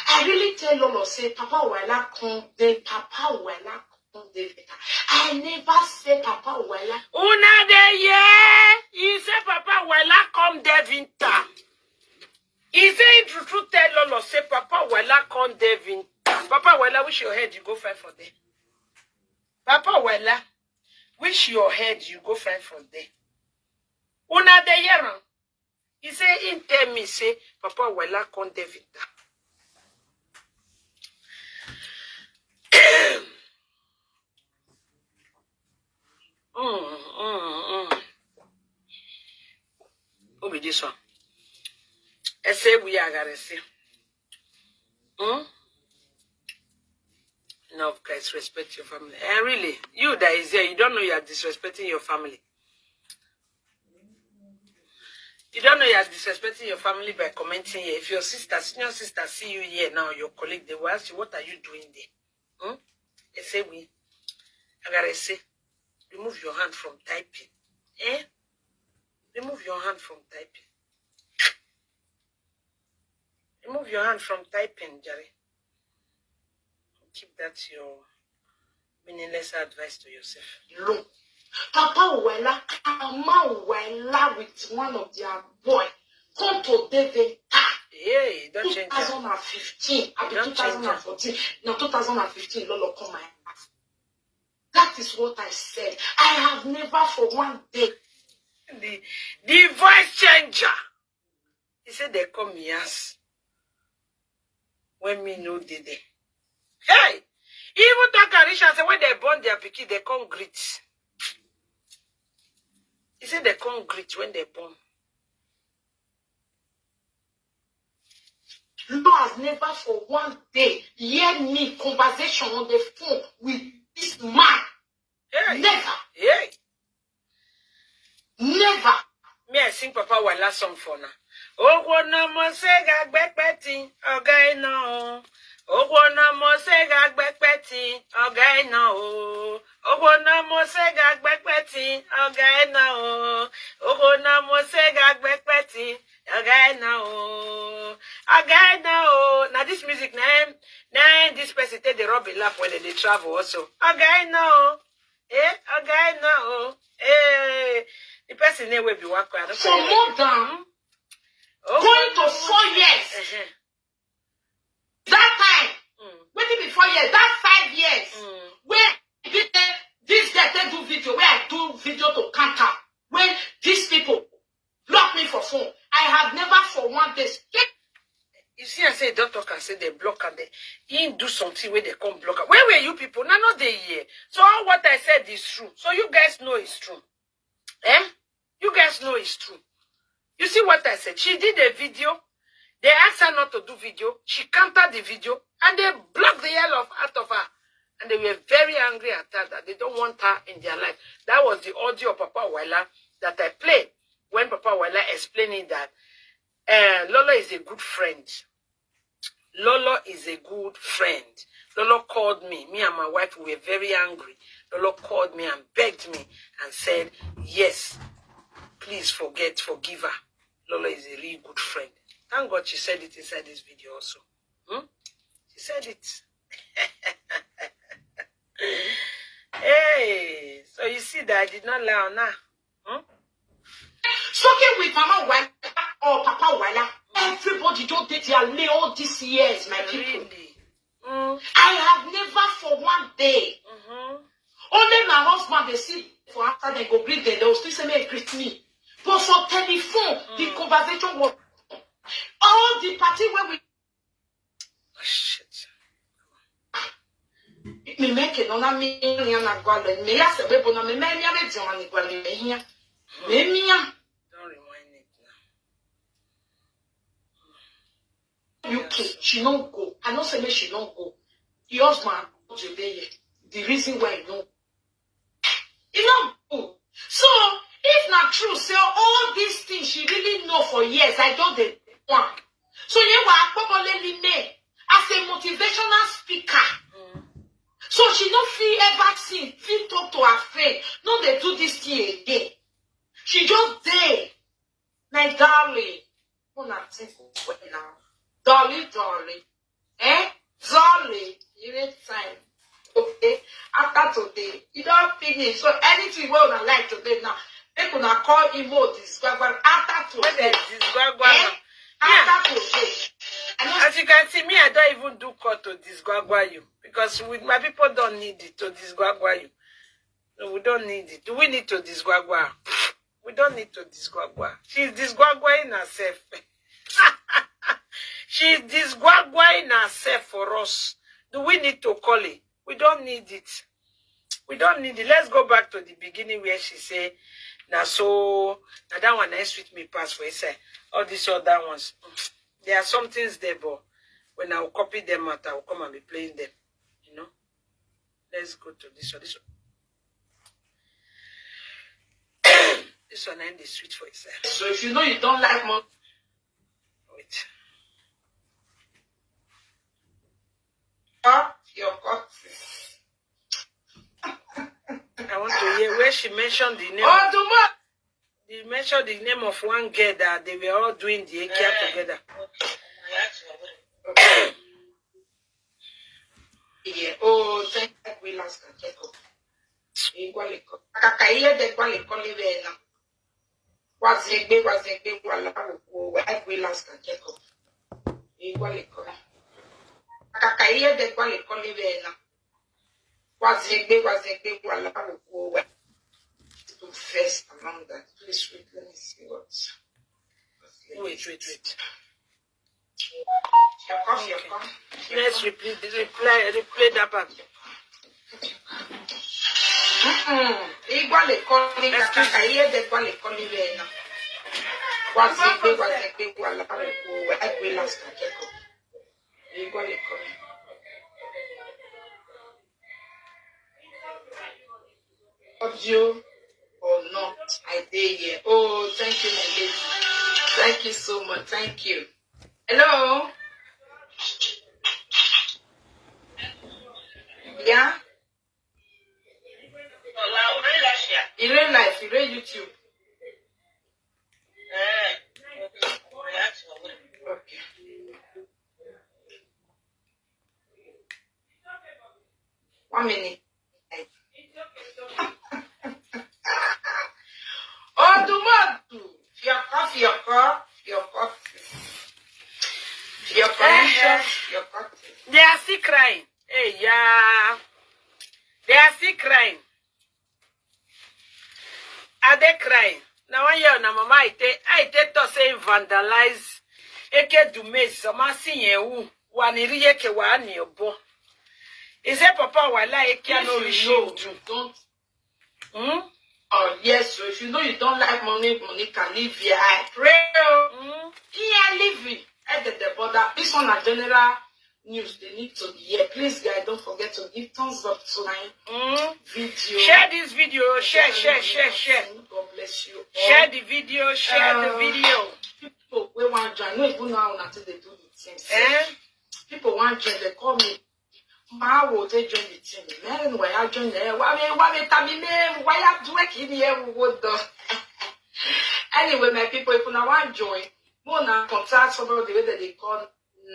I really tell Lolo say, Papa Wala come, then Papa Wala come, then better. I never say Papa Wala. Una dey hear? He say Papa Wala come, then winter. He say he true true tell Lolo say Papa Wala come, then winter. Papa Wala, wish your head you go find for there. Papa Wala, wish your head you go find for there. Una dey hear am? He say, he tell me say, Papa Wala come, then winter. Mm, mm, mm. Who be this one? I say we are gonna see. Hmm? No, guys, respect your family. And really, you that is here, you don't know you are disrespecting your family. You don't know you are disrespecting your family by commenting here. If your sister, senior sister, see you here now, your colleague, they will ask you, "What are you doing there?" Hmm? They say we. I gotta say, remove your hand from typing. Eh? Remove your hand from typing. Remove your hand from typing, Jerry. Keep that your meaningless advice to yourself. No. Papa Uwela, Mama Uwela with one of their boy come to Deventa. Hey, don't change that. Two thousand and fifteen, abi two thousand and fourteen. No, two thousand and fifteen, Lolo come my house. That is what I said. I have never for one day. The, the voice changer. He said they come yes. When me no dey there. Hey! He even talk and reach and say when they born their pikin, they come greet. He said they come greet when they born. Lord has never for one day hear me conversation on the phone with this man. Hey. Never. Hey. Never. Me, I sing Papa Wala song for now. Ogwo na mo se ga gbekpeti, oga ina o. Ogwo na mo se ga gbekpeti, oga ina o. Ogwo na mo se ga gbekpeti, oga ina o. Ogwo na mo se ga gbekpeti, oga ina o. Oga ina o. Now this music name, name this person take the rub a lap when they travel also. Oga ina o. Eh, oga ina o. Eh, the person name will be Wakwa. For more than going to four years. Uh-huh. That time, mm, wetin be four years, that five years, mm, where this girl take do video, where I do video to counter, when these people block me for phone, I have never for one day speak. You see, I say doctor can say they block and they he do something where they come block. Where were you people? None of they here. So all what I said is true. So you guys know it's true. Eh? You guys know it's true. You see what I said? She did a video. They asked her not to do video. She countered the video and they blocked the hell of out of her. And they were very angry at her that they don't want her in their life. That was the audio of Papa Waila that I played when Papa Waila explaining that uh, Lolo is a good friend. Lolo is a good friend. Lolo called me. Me and my wife were very angry. Lolo called me and begged me and said, "Yes, please forget, forgive her. Lolo is a really good friend." Thank God she said it inside this video also. Hmm? She said it. Hey, so you see that I did not lie on her. Hmm? Soaking with Mama Wala or Papa Wala, everybody don't take their lay all these years, my people. Really? Mm. I have never for one day. Mm-hmm. Only my husband they see for after they go greet them, they will still say, "May greet me." But for telephone, the conversation was all the party where we Oh, shit. me make it on me and I go and me ya se we bona me me ya me jama ni go le here. Me me ya Don't rewind it now. U K, she no go. I no say make she no go. The husband go to be here. The reason why he no, he no go. So if na true say all these things she really know for years, I don't dey one. So you were probably me as a motivational speaker. So she no feel ever seen, feel talk to her friend. No, they do this thing again. She just there. My darling, una think well now. Darling, darling. Eh? Darling, you need time. Okay? After today, you don't finish. So anything we una like today now, make una call Imo discover after What today. is this? Gwagwa? Eh? Yeah. After today. I know As you can see, me, I don't even do call to disgwagwa you because with my people don't need it to disgwagwa you. No, we don't need it. Do we need to disgwagwa? We don't need to disgwagwa. She's disgwagwaing herself. She's disgwagwaing herself for us. Do we need to call it? We don't need it. We don't need it. Let's go back to the beginning where she said, "Now so, now that one is with me pass for say all these other ones. There are some things there, but when I will copy them out, I will come and be playing them. You know." Let's go to this one. This one. This one and the sweet for itself. So if you know you don't like money, Wait. up your corpses. I want to hear where she mentioned the name. Oh, the month. She mentioned the name of one girl that they were all doing the Ekia together. Yeah. Oh, thank God we last can check up. Igwaleko. Akaka iye de gwaleko live na. Wazegbe, wazegbe, wala wo, wo, we last can check up. Igwaleko. Akaka iye de gwaleko live na. Wazegbe, wazegbe, wala wo, wo, we. To first among that. Please wait, let me see what. Wait, wait, wait. Your cough, your cough. Let's replay, replay, replay that part. Mm-mm. Igwaleko ni kakaka iye de gwaleko live na. Wazegbe, wazegbe, wala wo, wo, we last can check up. Igwaleko ni. Audio or not, I dey here. Oh, thank you, my lady. Thank you so much. Thank you. Hello. Yeah. In real life, in real YouTube. Okay. One minute. Odumodu, fioko, fioko, fioko, fioko, Eh, eh. Fioko. They are still crying. Hey, yeah. They are still crying. Are they crying? Now I hear na mama I take I take to say vandalize. Eke do me some see you. One iri ke one your bo. Is it Papa Wala Eke no If you know, regime do? don't. Hmm? Oh yes, so if you know you don't like money, money can leave here. I pray. Oh. Hmm? Here, leave it. Head the border. This one na general news they need to be here. Please, guys, don't forget to give thumbs up to my Mm. video. Share this video. Share, share, share, share. God bless you all. Share the video. Share the Uh, video. People wey wan join, no even know how una take dey do the thing. Eh? People wan join, they call me. Ma, wo they join the team. Man, why I join there? Why me? Why me? Tami me? Why I do it in here? What the? Anyway, my people, if una wan join, mo na contact somebody wey dem dey call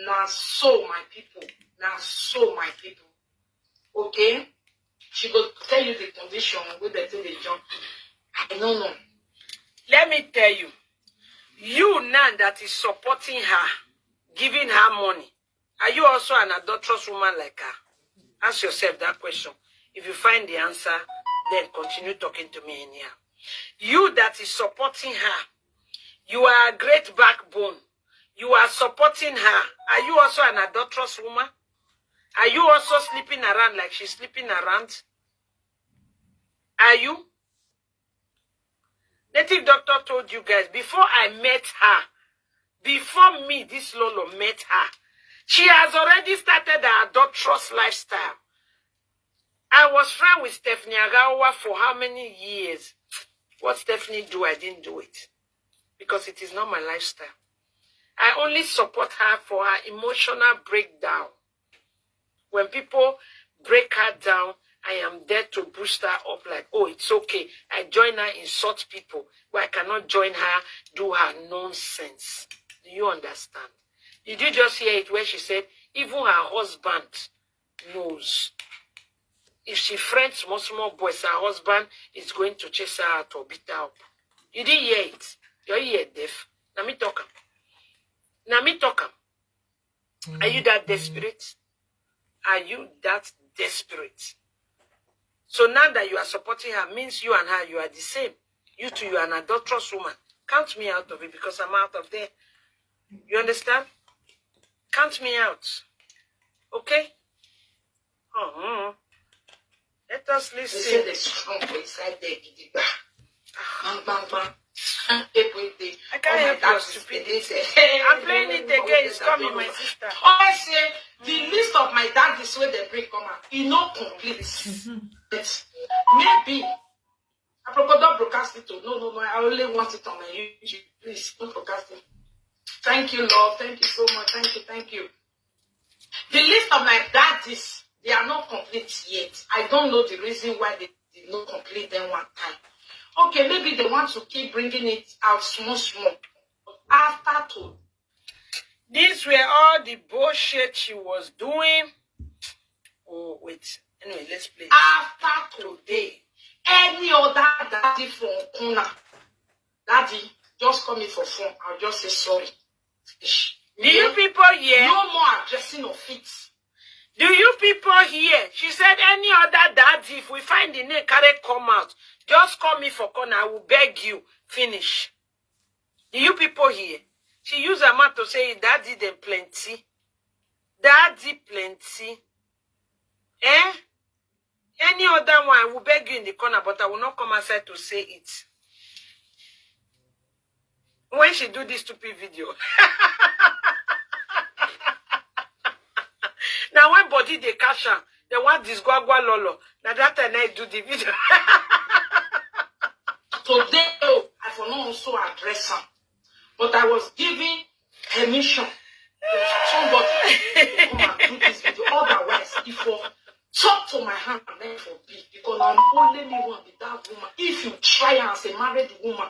Naso, my people. Naso, my people. Okay? She go tell you the condition wey dem take dey jump. I no know. Let me tell you, you now that is supporting her, giving her money, are you also an adulterous woman like her? Ask yourself that question. If you find the answer, then continue talking to me anyhow. You that is supporting her, you are a great backbone. You are supporting her. Are you also an adulterous woman? Are you also sleeping around like she's sleeping around? Are you? Native Doctor told you guys, before I met her, before me, this Lolo, met her, she has already started her adulterous lifestyle. I was friend with Stephanie Agawa for how many years? What Stephanie do, I didn't do it. Because it is not my lifestyle. I only support her for her emotional breakdown. When people break her down, I am there to boost her up like, "Oh, it's okay." I join her insult people, but I cannot join her do her nonsense. Do you understand? Did you just hear it where she said, even her husband knows? If she friends small small boys, her husband is going to chase her out or beat her up. You didn't hear it. Your ear deaf. Na me talk am. Na me talk am. Are you that desperate? Are you that desperate? So now that you are supporting her, means you and her, you are the same. You too, you are an adulterous woman. Count me out of it because I'm out of there. You understand? Count me out. Okay? Uh-huh. Let us They listen. say they strong for inside there, gidigba. Bang, bang, bang. Every day. I can't help your stupidity. I'm playing it again. It's coming, my sister. I say the list of my daddies wey they bring come out, e no complete. But maybe I propose don't broadcast it. Oh. No, no, no. I only want it on my YouTube. Please don't broadcast it. Thank you, love. Thank you so much. Thank you, thank you. The list of my daddies, they are not complete yet. I don't know the reason why they did not complete them one time. Okay, maybe they want to keep bringing it out small, small. After to These were all the bullshit she was doing. Oh, wait. Anyway, let's play. After today, any other daddy from corner, daddy, just call me for phone. I'll just say sorry. Finish. Do you people hear? No more addressing of it. Do you people hear? She said, any other daddy, if we find the name, carry come out. Just call me for corner. I will beg you. Finish. Do you people hear? She use her mouth to say, daddy, them plenty. Daddy, plenty. Eh? Any other one, I will beg you in the corner, but I will not come outside to say it. When she do this stupid video. Now when body they catch her, they want this guagua lolo. Now that time I do the video. Today, oh, I for not also address her. But I was given permission from somebody to come and do this video. Otherwise, if for talk to my hand and then for be, because I'm only me one with that woman. If you try as a married woman,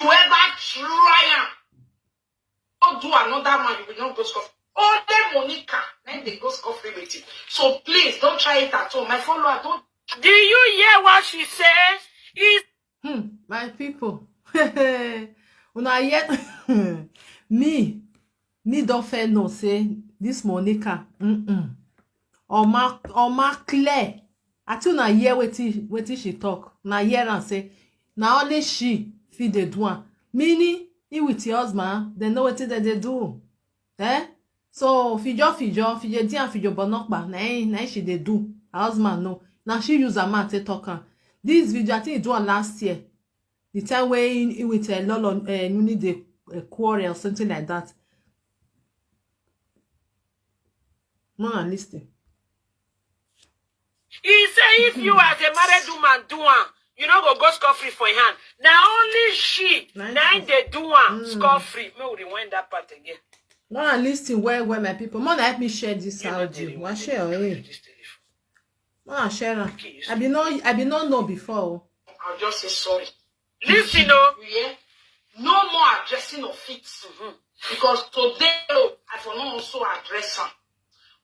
whoever try am, don't do another one, you will not go scoff. Only Monica, then they go scoff with it. So please don't try it at home. My follower, don't Do you hear what she says? Is Hmm, my people. Una yet me, me don't fair no say this Monica. Mm-mm. Oma, Oma clear. I tell una hear wetin wetin she talk. Una hear am say na only she fit dey do am. Meaning, he with your husband, they know wetin they dey do. Eh? So fijo fijo, fijo dia fijo bonokpa, na him, na him she dey do. Her husband no. Now she use her mouth to talk am. This video, I think he do am last year. The time when he, he with a lot of uh, newly dey uh, quarrel or something like that. Mona, listen. He say if you as a married woman do am, you no go go scot free for im hand. Na only she Na na im dey do am Mm. scot free. Make we rewind that part again. Mona, listen well well, my people. Mona, help me share this You no audio. dey Wa rewind share it. eh. This telephone. Mona, share am. Okay, you I be no, I be no know before. Oh. I'll just say sorry. Listen, oh. You hear? No more addressing of it. Because today, oh, I for not also address her.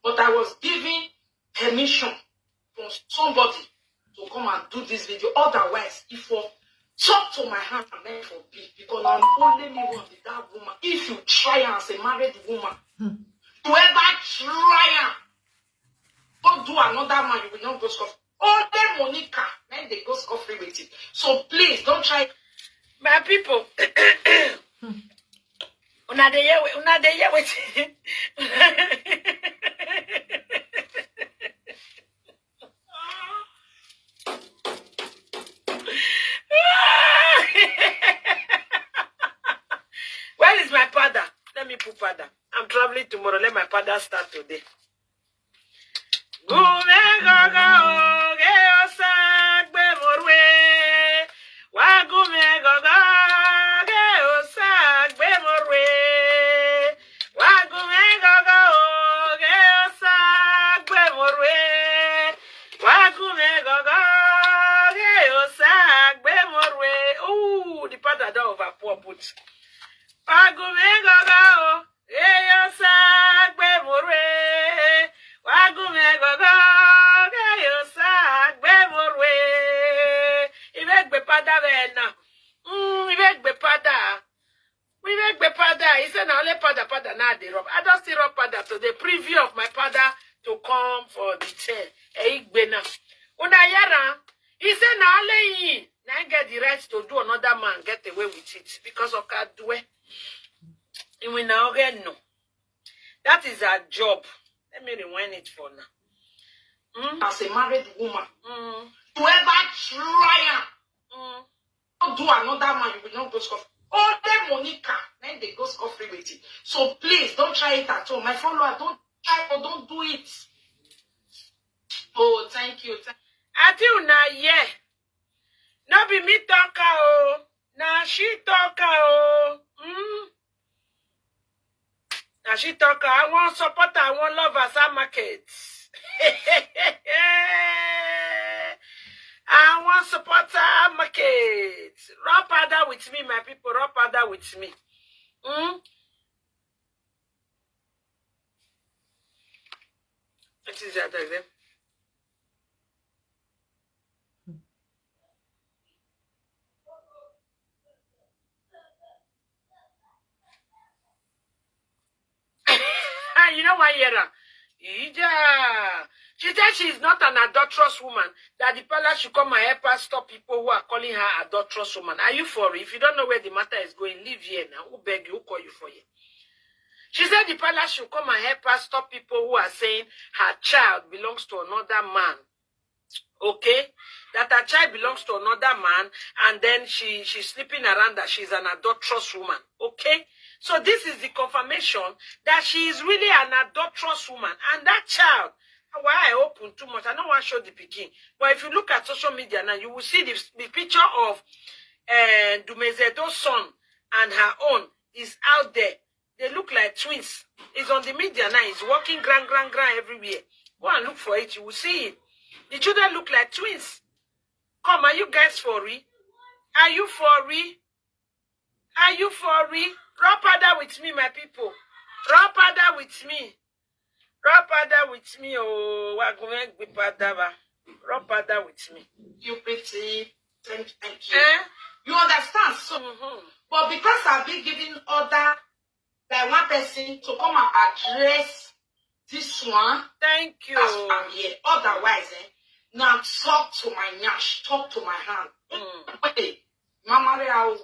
But I was given permission from somebody to come and do this video. Otherwise, if for talk to my hand and then for be because I'm only me one with that woman. If you try as a married woman, whoever try am, go do another man, you will not go scot. Only Monica, then they go scot free with it. So please don't try. My people, una dey hear we- una dey hear wetin. Where is my father? Let me put father. I'm traveling tomorrow. Let my father start today. Gume gogo oge osa gbe morwe. Wa gume gogo oge osa gbe morwe. Wa gume gogo oge osa gbe morwe. Wa gume gogo oge osa gbe morwe. Ooh, the father don over pour put. Wa gume gogo o. Eyo sa gbe morwe. Wa gume gogo. Eyo sa gbe morwe. Ibe gbe pada we na. Mm, ibe gbe pada. We make the pada. He said na only pada pada now dey rub. I don still rub pada today. Preview of my pada to come for the chair. Hey, Igbena. Una hear am? He said na only he na him get the right to do another man get away with it because of Kadue. He will now get no. That is her job. Let me rewind it for now. Mm, As a married woman, mm, whoever try am, mm. don't do another man, you will not go scot. Only Monica, then they go scot free with it. So please don't try it at home. My follower, don't try or don't do it. Oh, thank you. Thank Until na yeah. No be me talk o. Na she talk o. Mm. Na she talk. I wan support her, I wan love her, her market. I wan support her market. Rub pada with me, my people. Rub pada with me. Mm? What is that again? Ah, you know why, Yera? Ija. She said she is not an adulterous woman, that the palace should come and help her stop people who are calling her adulterous woman. Are you for it? If you don't know where the matter is going, leave here now. Who beg you? Who call you for here? She said the palace should come and help her stop people who are saying her child belongs to another man. Okay? That her child belongs to another man, and then she she's sleeping around, that she's an adulterous woman. Okay? So this is the confirmation that she is really an adulterous woman. And that child, why I open too much, I don't want to show the pikin. But if you look at social media now, you will see the, the picture of uh, Dumezedo's son and her own is out there. They look like twins. It's on the media now. It's walking grand, grand, grand everywhere. Go and look for it. You will see it. The children look like twins. Come, are you guys for real? Are you for real? Are you for real? Rub pada with me, my people. Rub pada with me. Rub pada with me. Oh, wa gume gbe pada ba. Rub pada with me. you, pretty. Thank, thank you. Eh? You understand? So, Mm-hmm. but because I've been giving order by one person to come and address this one, Thank you. that's why I'm here. Otherwise, eh, now talk to my nyash, talk to my hand. Mm. Hey, my marry, I will,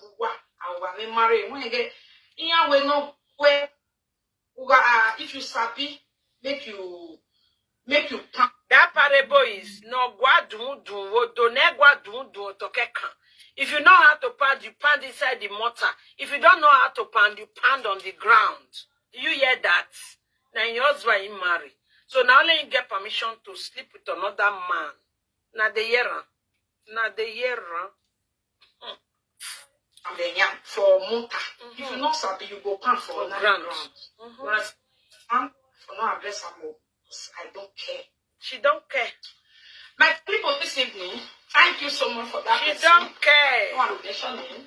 I will marry. When you get, yeah, we know where, uh, if you sabi, make you, make you plan. That parable is no gwa dun dun wo do ne gwa dun dun to kekan. If you know how to pound, you pound inside the mortar. If you don't know how to pound, you pound on the ground. Do you hear that? Now your husband he marry. So now only you get permission to sleep with another man. Now they hear am. Now they hear am. And then yeah, for Munta. If you know something, you go come for For that ground. ground. You understand? For no address am o. I don't care. She don't care. My people this evening, thank you so much for that. She person. Don't care. No allegation name.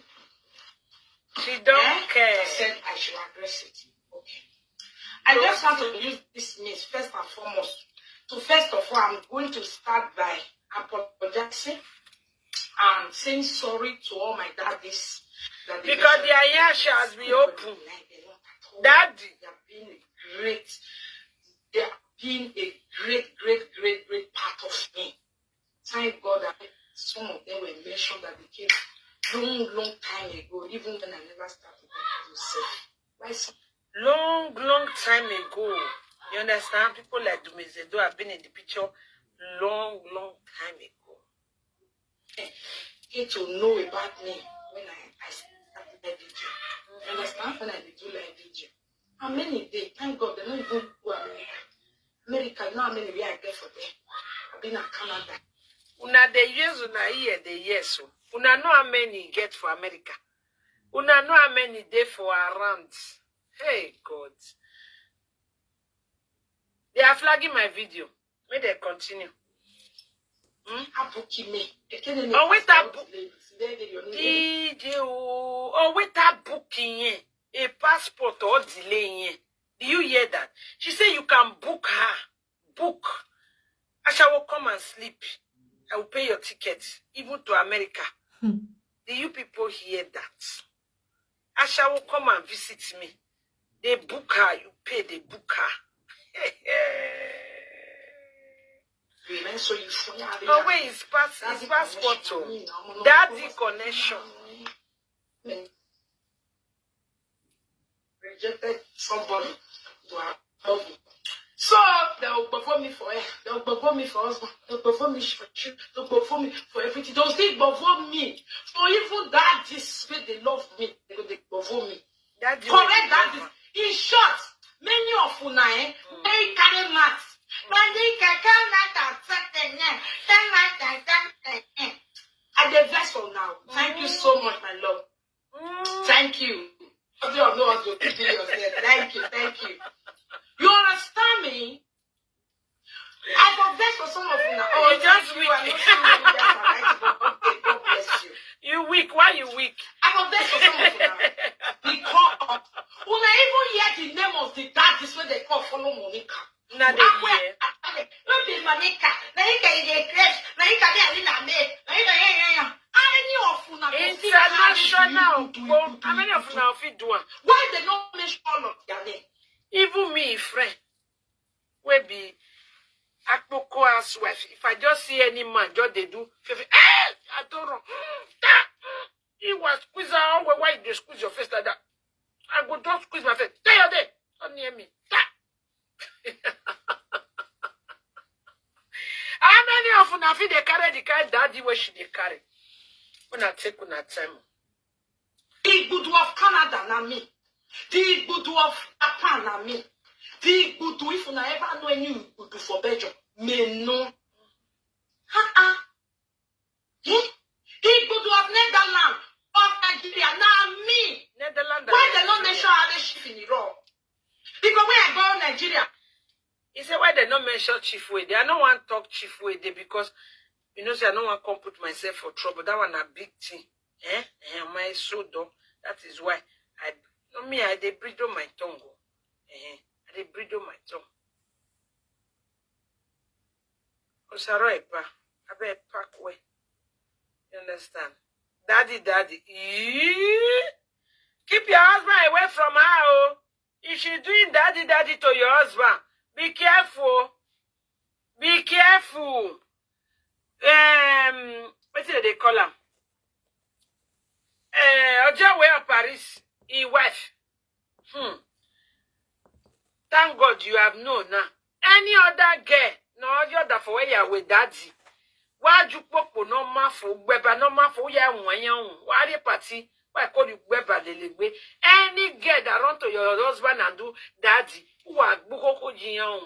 She don't Eh? care. I said I should address it. Okay. I just want to use this means first and foremost. So first of all, I'm going to start by apologizing and saying sorry to all my daddies. That they Because mentioned their ear shall be open. They're not at all. Daddy. They have been a great, they have been a great, great, great, great part of me. Thank God that some of them were mentioned that they came long, long time ago, even when I never started to myself. Why some Long, long time ago. You understand? People like Dumezedo have been in the picture long, long time ago. Get to know about me when I, I started live video. You understand? When I dey do live video. How many dey? Thank God they don't even go America. America, you know how many we I get for there? I've been in Canada. Una dey use una ear dey hear so. Una know how many you get for America. Una know how many dey for around. Hey God. They are flagging my video. May they continue. Abuki me. Ekene me. Oh, wait, Pastor Abu- Lady. Today, they, your name. D J o, oh, wait, that booking here. A passport or delay here. Do you hear that? She said you can book her. Book. Ashawo, come and sleep. I will pay your ticket, even to America. Do you people hear that? Ashawo, come and visit me. They book her, you pay, they book her. Amen. So you fún yàrá. Oh, wait, his pass, his passport. Oh. Daddy connection. Rejected somebody to have love you. So they'll perform me for her. They'll perform me for husband. They'll perform me for children. They'll perform me for everything. They'll still perform me. For even that this way they love me. They go they perform me. Daddy, Correct that is. In short, many of una eh, they carry math. When they can come like that, something, eh, then like that, something, eh. I dey vex for now. Thank you so much, my love. Mm. Thank you. I don't know what you're thinking yourself. Thank you, thank you. You understand me? I for vex for some of una. Oh, You just thank you. I don't see you guys are right, but okay, God bless you. You weak. Why you weak? I for vex for some of una. Because una even hear the name of the daddies when they call follow Monica. Now they Akwe, hear. Akwe, no be Monica. Na you can get crash. Na you can be Alina May. Na you can, yeah, yeah, yeah. How many of una go fit carry International. do you, do you, Well, do how many you, of una fit do am? Why they not mention all of their name? Even me, friend, wey be Akpoko housewife, if I just see any man, just they do, fefe, eh, I don't run. He was squeeze out. Why, why you dey squeeze your face like that? I go just squeeze my face. Tell your day. Don't near me. Ta. How many of una fit dey carry the kind daddy wey she dey carry? Una take una time. The Igbudu of Canada na me. The Igbudu of Japan na me. The Igbudu, if una ever know any Igbudu for Belgium, me know. Uh-uh. Eh? Igbudu of Netherlands, of Nigeria, na me. Netherlands. Why they not mention Ade Chief in Iran? Because when I go Nigeria, He said, why they not mention Chief Wede? I don't want talk Chief Wede because you know say I don't want come put myself for trouble. That one a big thing. Eh? Eh, my soul though. That is why I no me I dey bridle my tongue. Oh. Eh, I dey bridle my tongue. Osaro Epa, I better pack away. You understand? Daddy, daddy. Eee! Keep your husband away from her. Oh. If she's doing daddy, daddy to your husband, be careful. Be careful. Um, what do they call him? Uh, Ojawe of Paris, his wife. Hmm. Thank God you have known now. Any other girl, no other for where you are with daddy. Why you popo no ma for gbeba no ma for ya won yan. Why the party? Why call you gbeba lelegbe? Any girl that run to your husband and do daddy, who are gbukoko jiyan.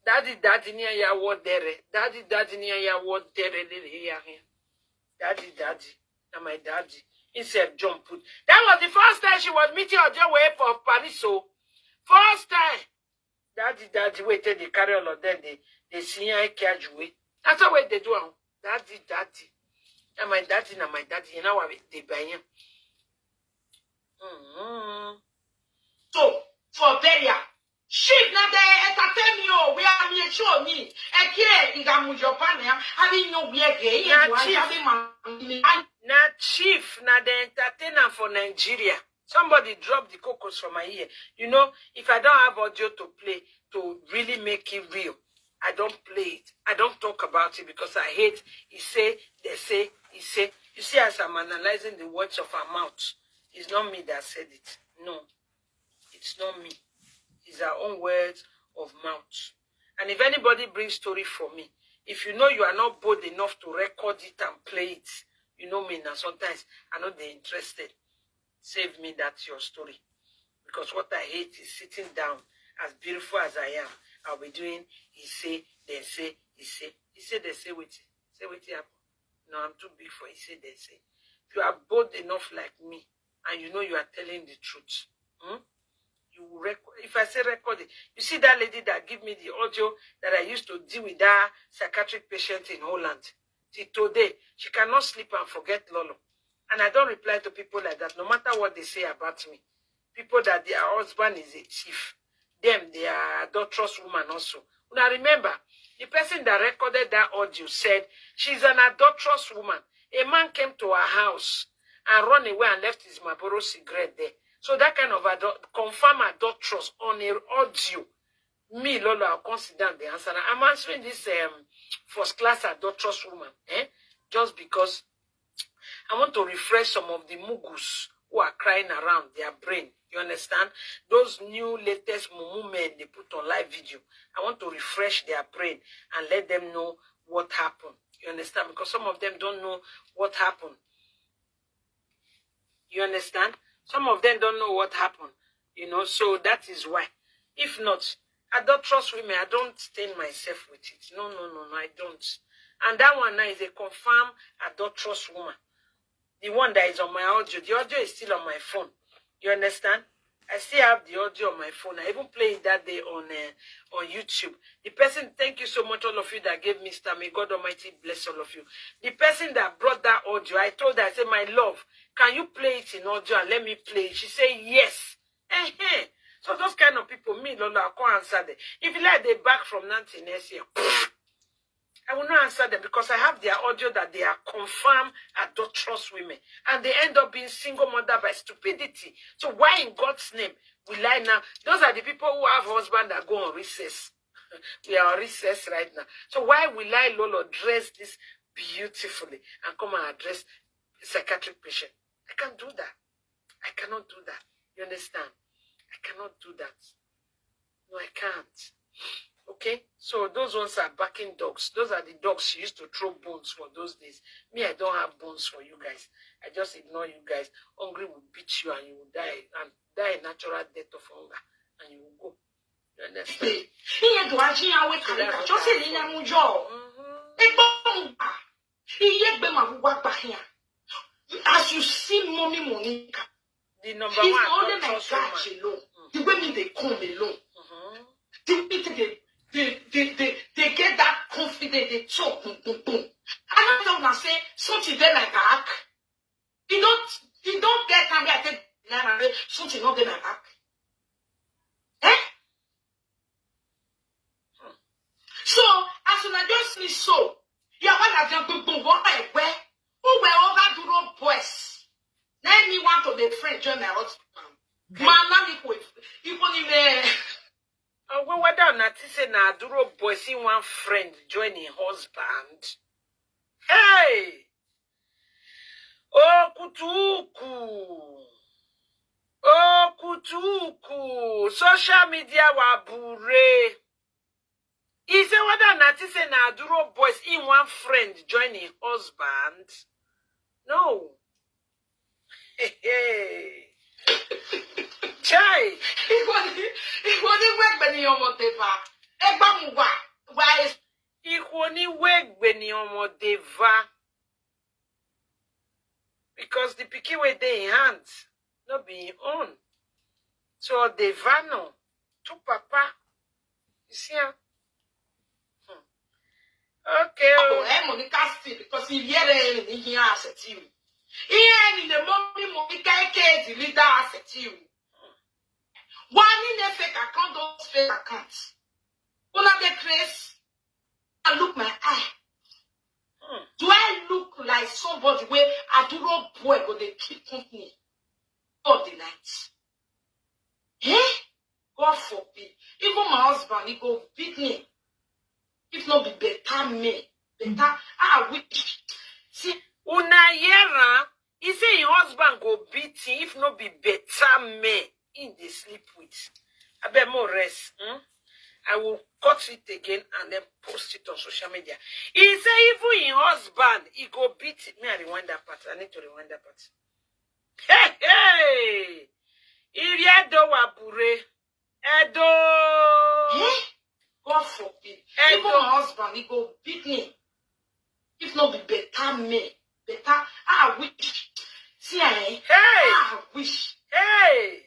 Daddy, daddy, near ya what there. Daddy, daddy, near ya what there. Daddy, daddy. Now my daddy. Himself jump put. That was the first time she was meeting Ojo way for Paris. So first time. Daddy, daddy, wait till they carry all of them. They they see her carry away. That's how way they do am. Daddy, daddy. Now my daddy, now my daddy. You know what they buy him. Mm-hmm. So for burial, sheep na dey entertain me o, we are me show me. Eke iga mujo pa na, abi nyo we ege, iye Na ju a chief. Abi ma mi. Ai, Na chief, na the entertainer for Nigeria. Somebody drop the cocos for my ear. You know, if I don't have audio to play to really make it real, I don't play it. I don't talk about it because I hate he say, they say, he say. You see, as I'm analyzing the words of her mouth, it's not me that said it. No, it's not me. It's her own words of mouth. And if anybody brings story for me, if you know you are not bold enough to record it and play it, you know me now. Sometimes I know they're interested. Save me that your story. Because what I hate is sitting down, as beautiful as I am, I'll be doing, he say, they say, he say, he say, they say, wait, say, wait, happen. No, I'm too big for he say, they say. If you are bold enough like me, and you know you are telling the truth, hmm? You will record. If I say record it, you see that lady that give me the audio that I used to deal with that psychiatric patient in Holland. Till today, she cannot sleep and forget Lolo. And I don't reply to people like that, no matter what they say about me. People that their husband is a thief, them, they are adulterous woman also. Now remember, the person that recorded that audio said she's an adulterous woman. A man came to her house and run away and left his Marlboro cigarette there. So that kind of adult, confirm adulterous on a audio. Me, Lolo, I'll come sit down the answer. Now, I'm answering this um, first class adulterous woman, eh? Just because I want to refresh some of the mugus who are crying around their brain. You understand? Those new latest mumu men they put on live video. I want to refresh their brain and let them know what happened. You understand? Because some of them don't know what happened. You understand? Some of them don't know what happened. You know, so that is why. If not, adulterous women, I don't stain myself with it. No, no, no, no, I don't. And that one now is a confirmed adulterous woman. The one that is on my audio, the audio is still on my phone. You understand? I still have the audio on my phone. I even played it that day on uh, on YouTube. The person, thank you so much, all of you that gave me star. May God Almighty bless all of you. The person that brought that audio, I told her, I said, my love, can you play it in audio and let me play it? She said, yes. Uh-huh. So those kind of people, me, Lolo, I can't answer them. If you like, they back from nothing next year. I will not answer them because I have their audio that they are confirmed adulterous women and they end up being single mother by stupidity. So why in God's name will I now? Those are the people who have husband that go on recess. We are on recess right now. So why will I, Lolo, dress this beautifully and come and address a psychiatric patient? I can't do that. I cannot do that. You understand? I cannot do that. No, I can't. Okay, so those ones are barking dogs. Those are the dogs she used to throw bones for those days. Me, I don't have bones for you guys. I just ignore you guys. Hungry will beat you and you will die and die a natural death of hunger and you will go. You understand? Iye ju a Abi ma mi. Just say ni na mujo. Egbo mu ba. Iye gbe ma wa pa here. As you see, mommy Monica, The number he's one only my adulterous catch woman. Alone. The way me they come alone. Mhm. The way they they they they, they get that confidence. They talk boom boom boom. I don't know now say something there my back. You don't you don't get time where I take like I say something not there my back. Eh? So as soon as just me so, yeah, what have you boom boom what I wear? Who were over the road boys? Let me want to be friend join my husband. Man, now you go you go in there. Oh, well, what down that say na Aduro boy see one friend join him husband. Hey! Okutuku! Okutuku! Social media wa bure. He say whether na think say na Aduro boys in one friend join him husband. No. Hey, hey. Chai! Ìwọ ni ìwọ ni wẹ́gbẹ̀ ni ọmọ tẹ̀fà. Egbamuwa, wa is Ikwoni wegbe ni omo deva. Because the pikin wey dey in hand, no be im own. So deva no, to papa. You see am? Hmm. Okay. Oh, Oh. Eh, Monica still because he hear any he asset you. He any the mommy Monica K the leader asset you. One in a fake account, those fake accounts. Una the craze. I look my eye. Hmm. Do I look like somebody where Aduro boy go dey keep company all the night? Eh? God forbid. Even my husband, he go beat me. If not be better me, better. I wish. See, Una hear am? He say him husband go beat him if no be better men him dey sleep with. Abeg, mo rest. Hmm? I will cut it again and then post it on social media. He say even him husband, he go beat him. May I rewind that part? I need to rewind that part. Hey, hey! Iri Edo wa bure. Edo. Eh? God forbid. Even Edo. My husband, he go beat me. If not be better me, better. I wish. See, eh? Hey. I wish. Hey.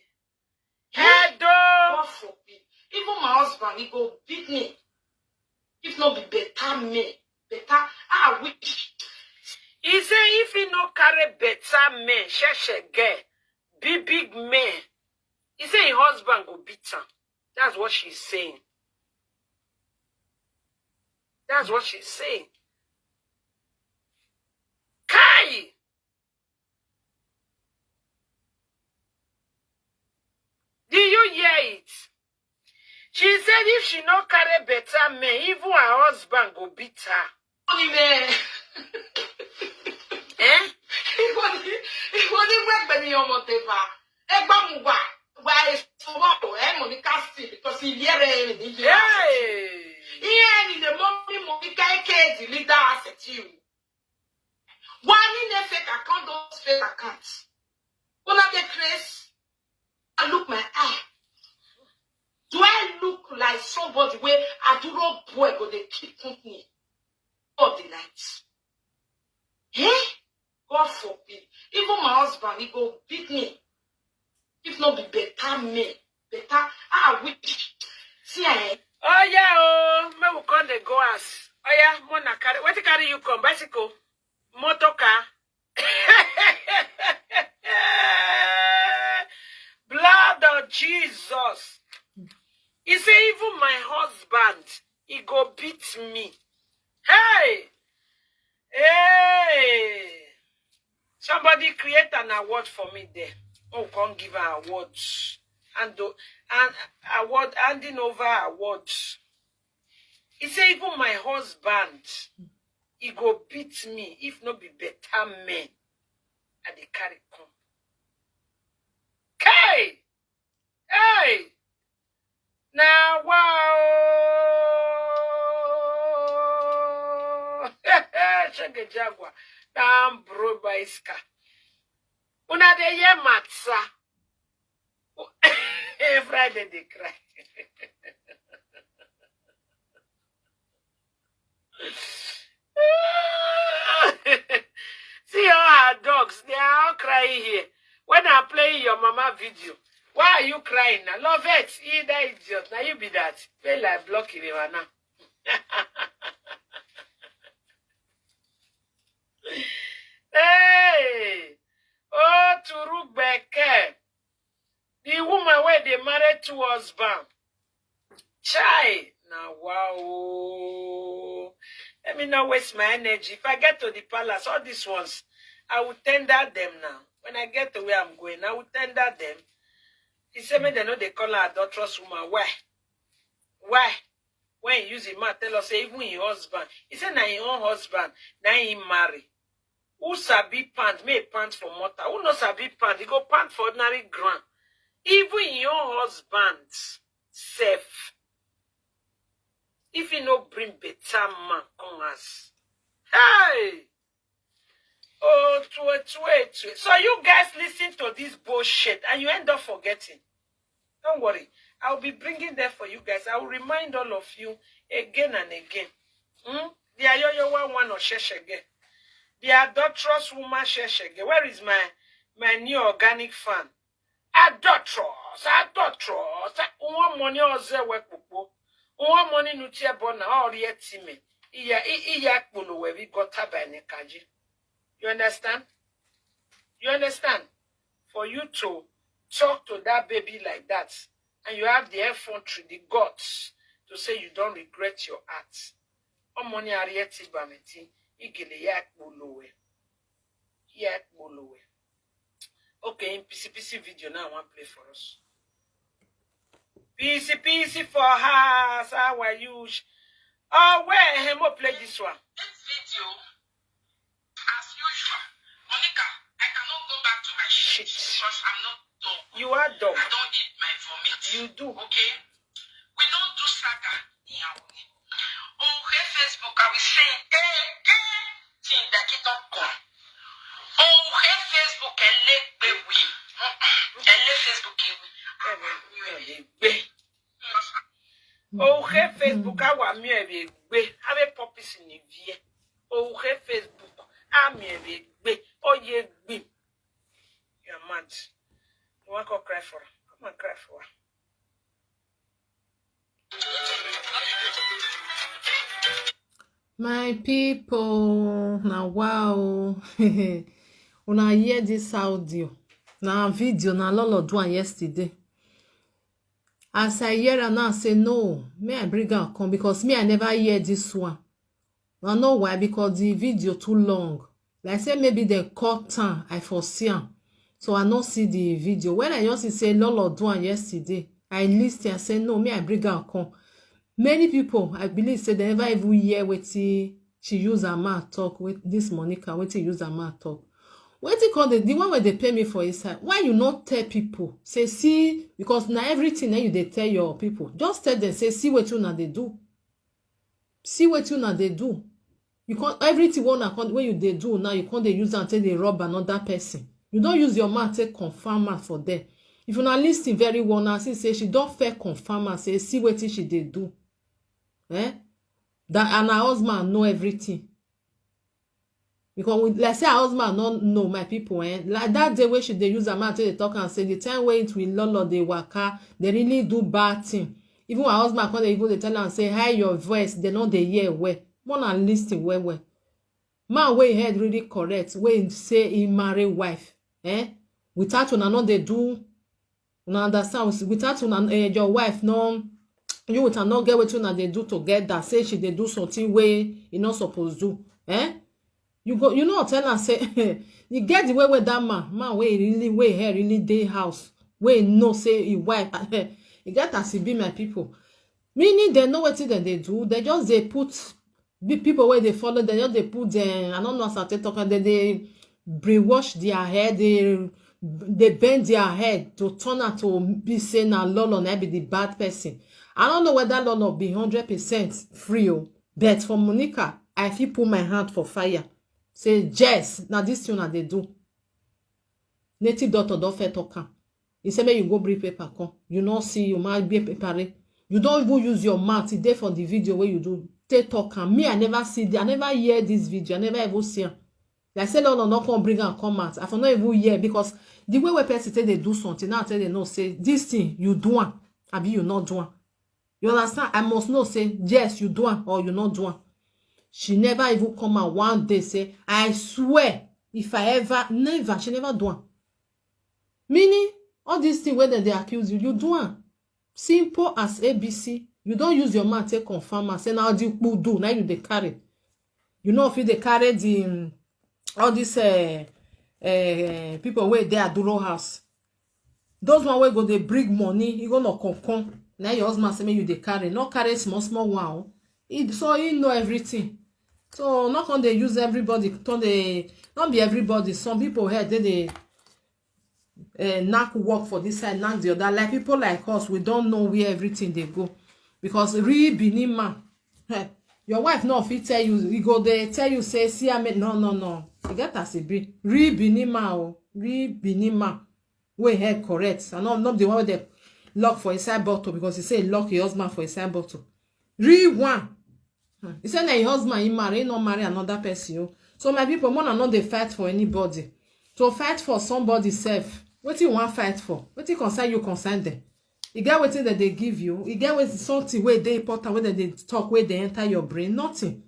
Eh? Edo. God forbid. Even my husband, he go beat me. If not be better me, better. I wish. He say if he no carry better men, sheshe girl, big big men, he say him husband go beat am. That's what she's saying. That's what she's saying. Kai! Do you hear it? She said if she no carry better men, even her husband go beat her. Funny man. Eh? He won't, he won't work when he almost ever. Egbamuwa, why is tomorrow? Eh, Monica still because he hear any he hear asset. Hey! He any the mommy Monica K the leader asset you. One in a fake account, those fake accounts. Una the craze. I look my eye. Do I look like somebody where Aduro boy go dey keep company all the night? Eh? God forbid. Even my husband, he go beat me. If not be better me, better. I wish. See, eh? Oh yeah, oh, me we come dey go as. Oh yeah, Mona carry. What carry you come? Bicycle, motor car. Blood of Jesus. He say even my husband, he go beat me. Hey, hey. Somebody create an award for me there. Oh, come give an award. And do and award handing over awards. He say even my husband, he go beat me if no be better men. I dey carry come. Hey! Hey! Na wow! Shege Jaguar, na bro bicycle. Una dey hear matter. Friday dey cry. See all her dogs, they are all crying here. When I'm playing your mama video, why are you crying now? Love it, either idiot. Now you be that. Feel like blocking him now. Hey, oh, Turugbeke. The woman where they married two husbands. Chai, now wow. Let me not waste my energy. If I get to the palace, all these ones, I will tender them now. When I get to where I'm going, I will tender them. He said, me they know they call her adulterous woman. Why? Why? When he use him mouth, tell us say even his husband. He said, na his own husband, na him marry. Who sabi pant, may pant for mortar. Who no sabi pant, he go pant for ordinary ground. Even his own husband, self. If he no bring better man come as. Hey! Oh, twe, twe, twe. So you guys listen to this bullshit and you end up forgetting. Don't worry. I'll be bringing them for you guys. I'll remind all of you again and again. Hmm? The Ayoyowa one or Sheshege. The adulterous woman Sheshege. Where is my my new organic fan? Adulterous, adulterous. One money or zewe kupo. One money nutie bona or yetime. Iya iya kpolo we we got by nekaji. You understand? You understand? For you to talk to that baby like that, and you have the effrontery, the guts to say you don't regret your act. Omoni arieti bameti, igele ya kpolo we. Ya kpolo we. Okay, in P C P C video now, I want play for us. P C P C for us, how are you? Oh, where him up play this one? This video, as usual. Monica, I cannot go back to my shit because I'm not done. You are done. I don't eat my vomit. You do. Okay? We don't do saga in our name. Oh, hey, Facebook, I will say again. Thing that you don't come. Oh, hey, Facebook, and let me we. And let Facebook, and we. Oh, hey, Facebook, I want me a big. Have a pop in the V. Oh, hey, Facebook, I'm a big. Oh, yeah, big. You're mad. You want to cry for her? Come and cry for her. My people, now wow. When I hear this audio, now video, now Lolo do am yesterday. As I hear am now, I say no, may I bring am come because me, I never hear this one. I know why, because the video too long. Like say maybe they cut time, I foresee am. So I no see the video. When I just see say Lolo do am yesterday, I listen, I say no, me, I bring am come. Many people, I believe say they never even hear wetin she use her mouth talk with this Monica, wetin use her mouth talk. Wetin call the, the one wey dey pay me for inside? Why you no tell people? Say see, because na everything that you dey tell your people. Just tell them say see wetin una dey do. See wetin una dey do. You can't, everything wey una come, wey you dey do now, you can't dey use am take dey rob another person. You don use your mouth take confirm am for them. If una listen very well now, see say she don fair confirm am say see wetin she dey do. Eh? That, and her husband know everything. Because we, like say her husband no know, my people, eh? Like that day wey she dey use her mouth take dey talk and say the time wey it will Lolo dey waka, they really do bad thing. Even her husband come dey even dey tell am say, "Hide your voice, they no dey hear well." More na listen well well. Man wey head really correct, wey say he marry wife, eh? Without una no dey do, una understand? Without una, eh, your wife no, you with her no get wetin una dey do together. Say she dey do something wey e no suppose do, eh? You go, you know, tell am say you get the way wey that man, man wey really, wey hair really dey house, wey know say e wife, e get as e be, my people. Meaning they know wetin dem dey do. They just dey put the people wey dey follow them, just dey put them. I don't know as I take talk, and then they brainwash their head, they they bend their head to turn am to be say na Lolo na be the bad person. I don't know whether Lolo be hundred percent free o, but for Monica, I fit put my hand for fire. Say yes, na this thing una dey do. Native doctor don fair talk am. He say make you go bring paper come. You no see, you ma gbé paper re. You don even use your mouth. E dey for the video wey you do. Take talk am. Me, I never see the, I never hear this video. I never even see am. Like say Lolo no come bring am come out. I for no even hear because the way wey person take dey do something, now I take dey know say this thing you do am, abi you no do am. You understand? I must know say yes, you do am or you no do am. She never even come out one day say, "I swear, if I ever," never, she never do am. Meaning, all this thing wey dem dey accuse you, you do am. Simple as A B C. You don use your mouth take confirm am say na all the kpudu na you dey carry. You no fit dey carry the, um, all these, uh, uh, people wey dey Aduro house. Those one wey go dey bring money, e go no come come. Na your husband say make you dey carry, no carry small small one o. E, so he know everything. So no come dey use everybody, turn dey, no be everybody. Some people head dey dey, eh, knack work for this side, knack the other. Like people like us, we don't know where everything dey go. Because real Benin man, eh, your wife no fit tell you, e go dey tell you say, "See, I mean, no, no, no." E get as e be. Real Benin man o, real Benin man wey head correct. I no, no be the one wey dey, lock for inside bottle, because he say he lock his husband for inside bottle. Real one. Hmm. He say na his husband he marry, he no marry another person. Oh. So my people, una no dey fight for anybody. To fight for somebody sef, wetin you wan fight for? Wetin concern you concern them? E get wetin dem dey give you? E get wetin, something wey dey important wey dem dey talk, wey dey enter your brain? Nothing.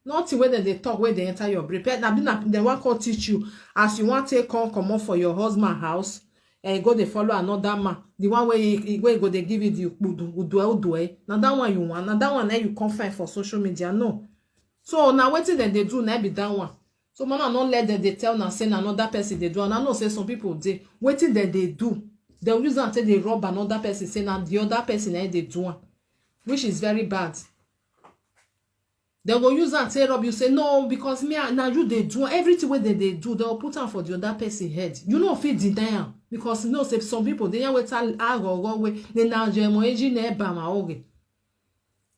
Nothing wey dem dey talk wey dey enter your brain. Pe-, na be na dem wan come teach you as you wan take come comot for your husband house and go dey follow another man. The one wey he, he, wey go dey give you the ukpudu, udue, udue. Na that one you want. Na that one na you come find for social media. No. So na wetin dem dey do na be that one. So mama no let dem dey tell na say na another person dey do. And I know say some people dey, wetin dem dey do, dem use am take dey rob another person, say na the other person na dey do am, which is very bad. Dem go use am take rob you, say no, because me, na you dey do am. Everything wey dem dey do, dem go put am for the other person head. You no fit deny am, because you know say some people dey yarn wetin agogo wey dey na jemo eji na eba ma oge.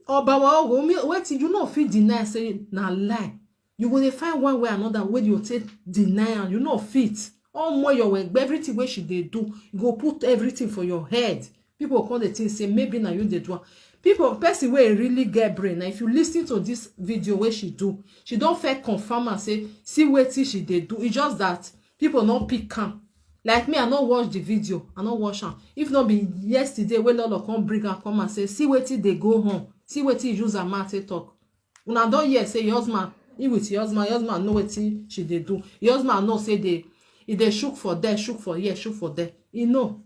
Oba wa ogo, me, wetin you no fit deny say na lie. You go dey find one way another wey you take deny am. You no fit. Omo your way, everything wey she dey do, you go put everything for your head. People come dey think say maybe na you dey do am. People, person wey really get brain, na if you listen to this video wey she do, she don first confirm am say see wetin she dey do. It's just that people no pick am. Like me, I no watch the video, I no watch am. If no be yesterday wey Lolo come bring am come and say see wetin dey go on, see wetin use am mouth take talk. Una don hear say your husband, he with your husband, your husband know wetin she dey do. Your husband know say dey, e dey shook for there, shook for here, shook for there. E know.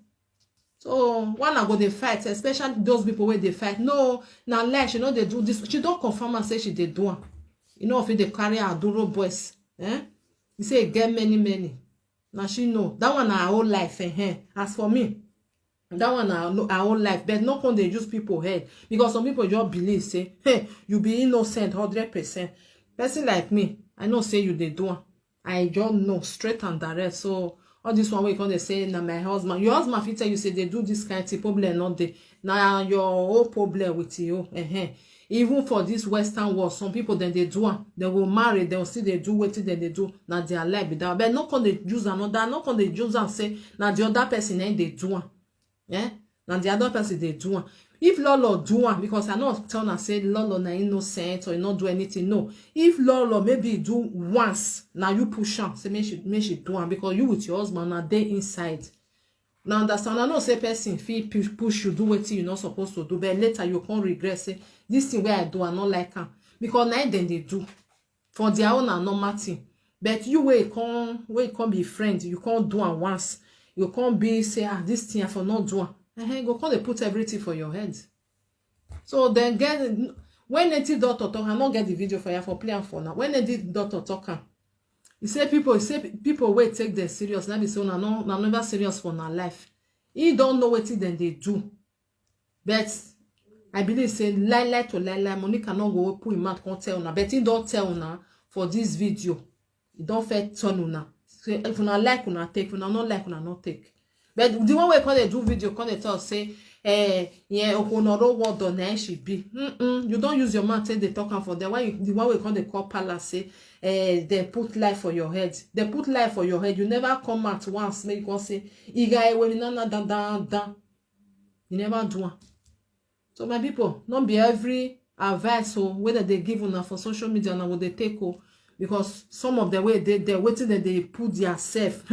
So why una go dey fight, especially those people wey dey fight? No, na lie, she no dey do this. She don confirm am say she dey do am. You know, if dey carry her duro boys, eh? You say e get many, many. Na she know. That one na her own life, eh, eh. As for me, that one na no, her own life. But no come dey use people head, because some people just believe say, hey, you be innocent hundred percent. Person like me, I know say you dey do am. I just know straight and direct. So all this one wey you come dey say na my husband, your husband fit tell you say dey do this kind thing, problem no dey. Na your own problem with you. Uh-huh. Even for this Western world, some people dem dey do am. Dem go marry, dem still dey do wetin dem dey do. Na their life be that. But no come dey use another, no come dey use am say na the other person na im dey do am. Eh? Na the other person dey do am. If Lolo do am, because I no tell una say Lolo na innocent or he no do anything. No. If Lolo maybe he do once, na you push am, say make she, make she do am, because you with your husband na dey inside. Now understand, I know say person fit pu-, push you do wetin you not supposed to do, but later you come regret say this thing wey I do, I no like am, because na im dem dey do for their own na normal thing. But you wey come, wey come be friend, you come do am once, you come be say, ah, this thing I for not do am. Uh-huh, go come dey put everything for your head. So then get, when native doctor talk, I no get the video for you for play am for now. When native doctor talk am, he say people, he say pe-, people wey take them serious, na be say una no, una never serious for una life. He don know wetin dem dey do. But I believe say lie, lie to lie, lie, Monica no go open him mouth come tell una. But he don tell una for this video. He don first tell una. Say if una like, una take. If una no like, una no take. But the one wey come dey do video, come dey talk say, eh, yeah, Okonoro word on na she be. Mm-mm. You don use your mouth take dey talk am for them. Why you, the one wey come dey call palace say, eh, they put lie for your head. They put lie for your head. You never come out once make you come say, Iga ewe mi na na dan dan dan. You never do am. So my people, no be every advice o wey dem dey give una for social media una go dey take o, because some of them wey dey there, wetin dem dey put their self.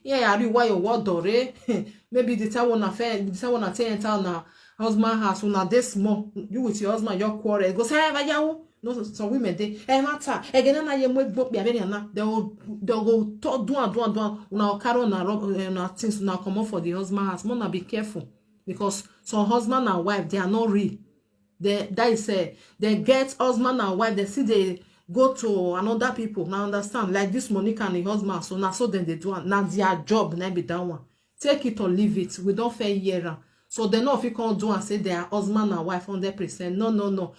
Yeah, I read why your word dore. Maybe the time una fair, the time una take enter una husband house, una dey small, you with your husband, your quarrel, go say, "Eh, yawo." No, some women dey, "Eh, matter, eh, gena na ye mo gbo pe abere na." They go, they go to do and do and do and una go carry una rob-, eh, una things, una comot for the husband house. Una be careful, because some husband and wife, they are not real. They, that is, eh, they get husband and wife, they see they go to another people. Now understand, like this Monica and her husband, so now so then they do am. Now their job, na be that one. Take it or leave it. We don't fair hear am. So they no fit come do and say they are husband and wife hundred percent. No, no, no.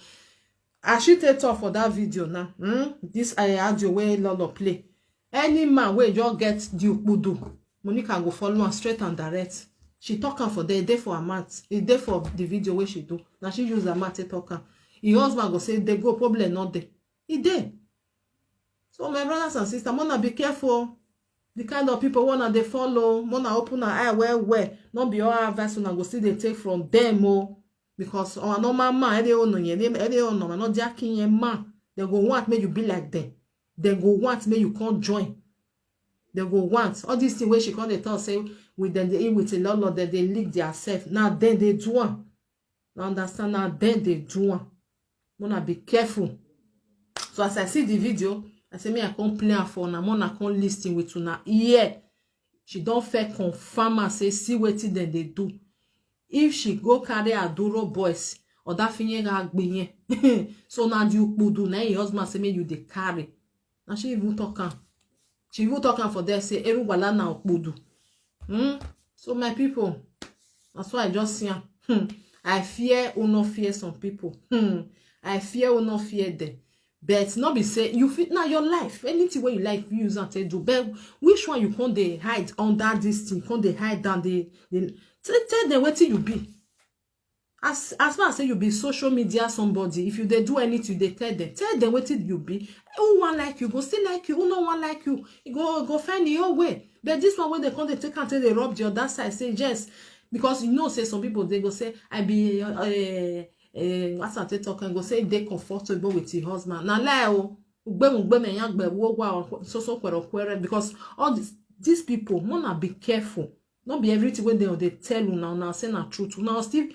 As she take talk for that video now, hmm? This, eh, audio wey Lolo play. Any man wey just get the ukpudu, Monica go follow am straight and direct. She talk am for there, e dey for her mouth. E dey for the video wey she do. Na she use her mouth take talk am. Her husband go say, "Dey go, problem no dey." E dey. So my brothers and sisters, una be careful. The kind of people wey una dey follow, make una open una eye well well. No be all advice una go still dey take from them o. Because our normal man, any ono yen, any ono man, not jacking yen man. They go want make you be like them. They go want make you come join. They go want all these things wey she come dey talk say with them dey in with a lot of them dey leak their self. Now then they do am. Now understand now then they do am. Una be careful. So as I see the video, I say me I come play am for una, una come listen with una ear. She don first confirm am say see wetin dem dey do. If she go carry Aduro boys, or that finye ga gbiyen. So na the ukpudu na your husband say make you dey carry. Na she even talk am. She even talk am for there say Eruwala na ukpudu. Hmm? So my people, that's why I just see am. Hmm. I fear who no fear some people. Hmm. I fear who no fear them. But not be say you fit now your life. Anything where you like, you use and take do. But which one you can't they hide under this thing? Can't they hide down the the tell, tell them what you be. As as far as say you be social media somebody, if you they do anything, they tell them. Tell them what you be. Who one like you, go still like you. Who no one like you, you go go find your way. But this one when they come, they take and take they rub the other side. Say yes, because you know say some people they go say I be uh, uh, what's that they talking? Go say they comfortable with your husband. Na lie o. Ugbemu ugbeme ya gbe wo wa so so kwere kwere because all these these people, una be careful. Not be everything when they they tell you now now say na truth. Now still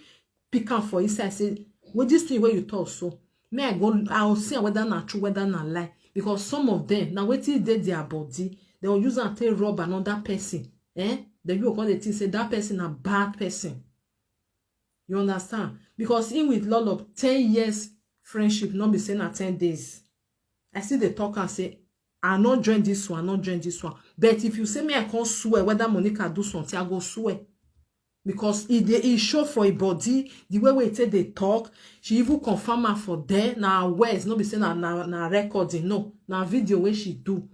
pick up for inside say with this thing where you talk so. Me I go I will see whether na true whether na lie because some of them now waiting they their body they will use and take rob another person. Eh? Then you go they think say that person a bad person. You understand? Because in with Lolo, ten years friendship, not be saying na ten days. I see the talk and say, I not join this one, I not join this one. But if you say me, I can't swear whether Monica do something, I go swear. Because it dey e show for a body, the way we take they talk, she even confirm her for there. Now words, not be saying na na, na recording, no, na video where she do.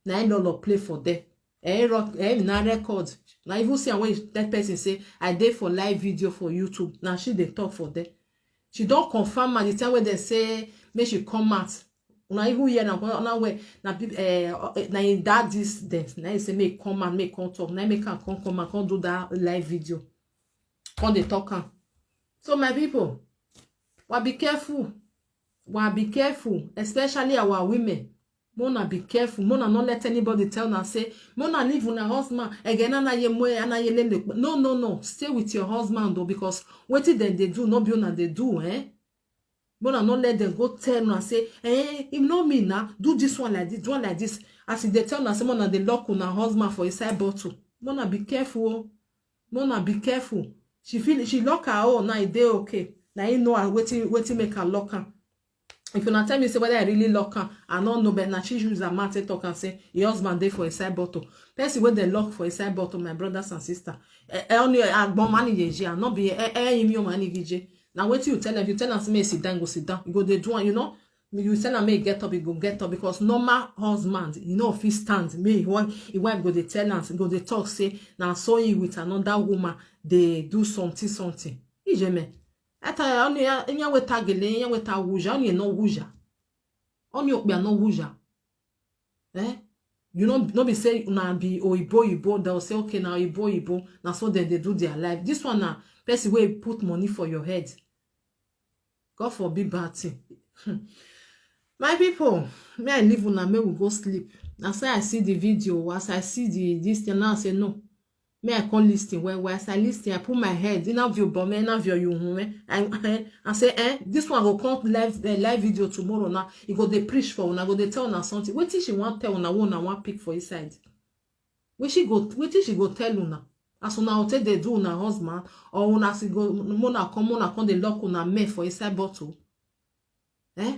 Na im Lolo play for there. Eh, rock, eh, na record. Na even see am when that person say, I dey for live video for YouTube. Now she dey talk for there. She don confirm at the time when they say make she come out. Una even hear na na where na peop- eh, eh, na in that distance na he say make come and make come talk na make am come come and come do that live video, come dey talk am. So my people, wa be careful, wa be careful, especially our women. Mona be careful. Mona not let anybody tell una say Mona leave una husband again. Ana ye mo ana ye lele. No, no, no. Stay with your husband though, because wetin dem dey do no be una dey do, eh? Mona not let them go tell una say, eh, him no mean na do this one like this, do one like this. As if they tell una say Mona dey lock una husband for inside bottle. Mona be careful, oh. Mona be careful. She feel she lock her own now. E dey okay. Now you know her wetin wetin make her lock am. If una tell me say whether I really lock am, I no know, but na she use her mouth take talk am say your husband dey for inside bottle. Person wey dem lock for inside bottle, my brothers and sisters, eh, eh, only agbon money dey jail, no be eh eh him your money dey jail. Na wetin you tell am? If you tell am say make e sit down, go sit down. You go dey do am, you know. You tell am make e get up, e go get up because normal husband, you know, fit stand. Me, one, his wife go dey tell am, go dey talk say na so he with another woman dey do something something. Ijeme. Ata ya onu ya nya weta gele nya weta wuja onu no wuja. Onu okpia no wuja. Eh? You know, no be say una be oyibo oyibo. They'll say okay now oyibo oyibo. Na so they, they do their life. This one na person wey put money for your head. God forbid bad thing. Hmm. My people, may I leave una, may we go sleep. As I see the video, as I see the this thing, now I say no. Me, I can't listen. Well, well, as I listen, I put my head in a view, but me, in a view, you, eh? I, I, I say, eh, this one will come live, uh, live video tomorrow now. He go they preach for una, go they tell una something. What did she want tell una, one, I want pick for his side. What she go, what did she go tell una? As una hotel they do una husband, or una si go, mona come, mona come, they lock una men for inside bottle. Eh?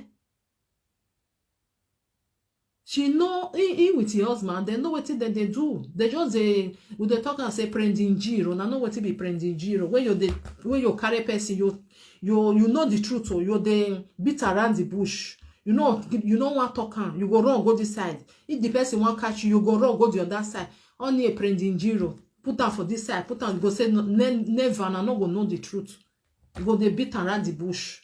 She know he, he with your husband, they know what they, they do. They just they with the talk and say prending giro. I know what it be prending giro. When you they when you carry person, you you you know the truth, or you they beat around the bush. You know you know what talk am. You go wrong, go this side. If the person won't catch you, you go wrong, go the other side. Only a prending giro. Put am for this side, put am go say no, ne, never, and I no go know the truth. You go they beat around the bush.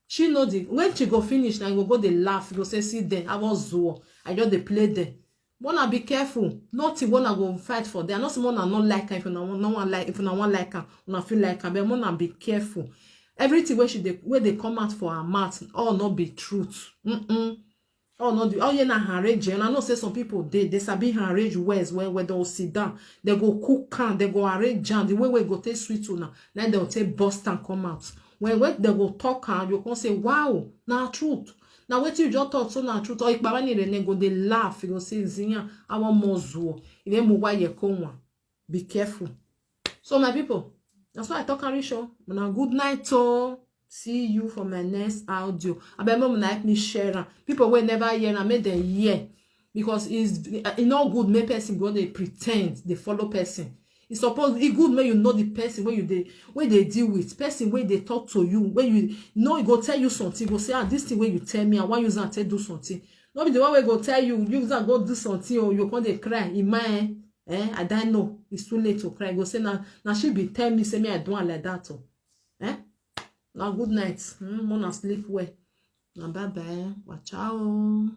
She know the when she go finish now, you go go they laugh. You go say, see them, I was zoo. I just they play them. Mona, be careful. Nothing wey una go fight for there. I know say mona no like am. If una no wan like, if una wan like am, una fit like am. But mona, be careful. Everything wey she dey, wey dey come out for her mouth, all no be truth. Mm-mm. All no be, all here na arrange. And I know say some people dey, they sabi arrange words well, well, dem go sit down, dem go cook am, dem go arrange am the way wey go take sweet una. Na dem go take burst am come out. When, when dem go talk am, you come say, "Wow, na truth." Na wetin you just talk so na truth. Or Ikpabani Rene go dey laugh, you go say, "Zinya, I want more zuo." If you move, why you come one? Be careful. So my people, that's why I talk and reach you. Now, good night, oh. See you for my next audio. Abeg, make una help me share am. People wey never hear am, make dem hear. Because it's, e no good make person go dey pretend, dey follow person. E suppose, e good make you know the person wey you dey, wey dey deal with, person wey dey talk to you, wey you know e go tell you something, go say, "Ah, this thing wey you tell me, I wan use am take do something." No be the one wey go tell you, use am go do something, oh, you come dey cry. Ima, eh, eh, I don't know. It's too late to cry. Go say, "Na, na she be tell me, say me I do am like that, oh." Eh? Now, good night. Mm, mona, sleep well. Now, bye bye. Watch out.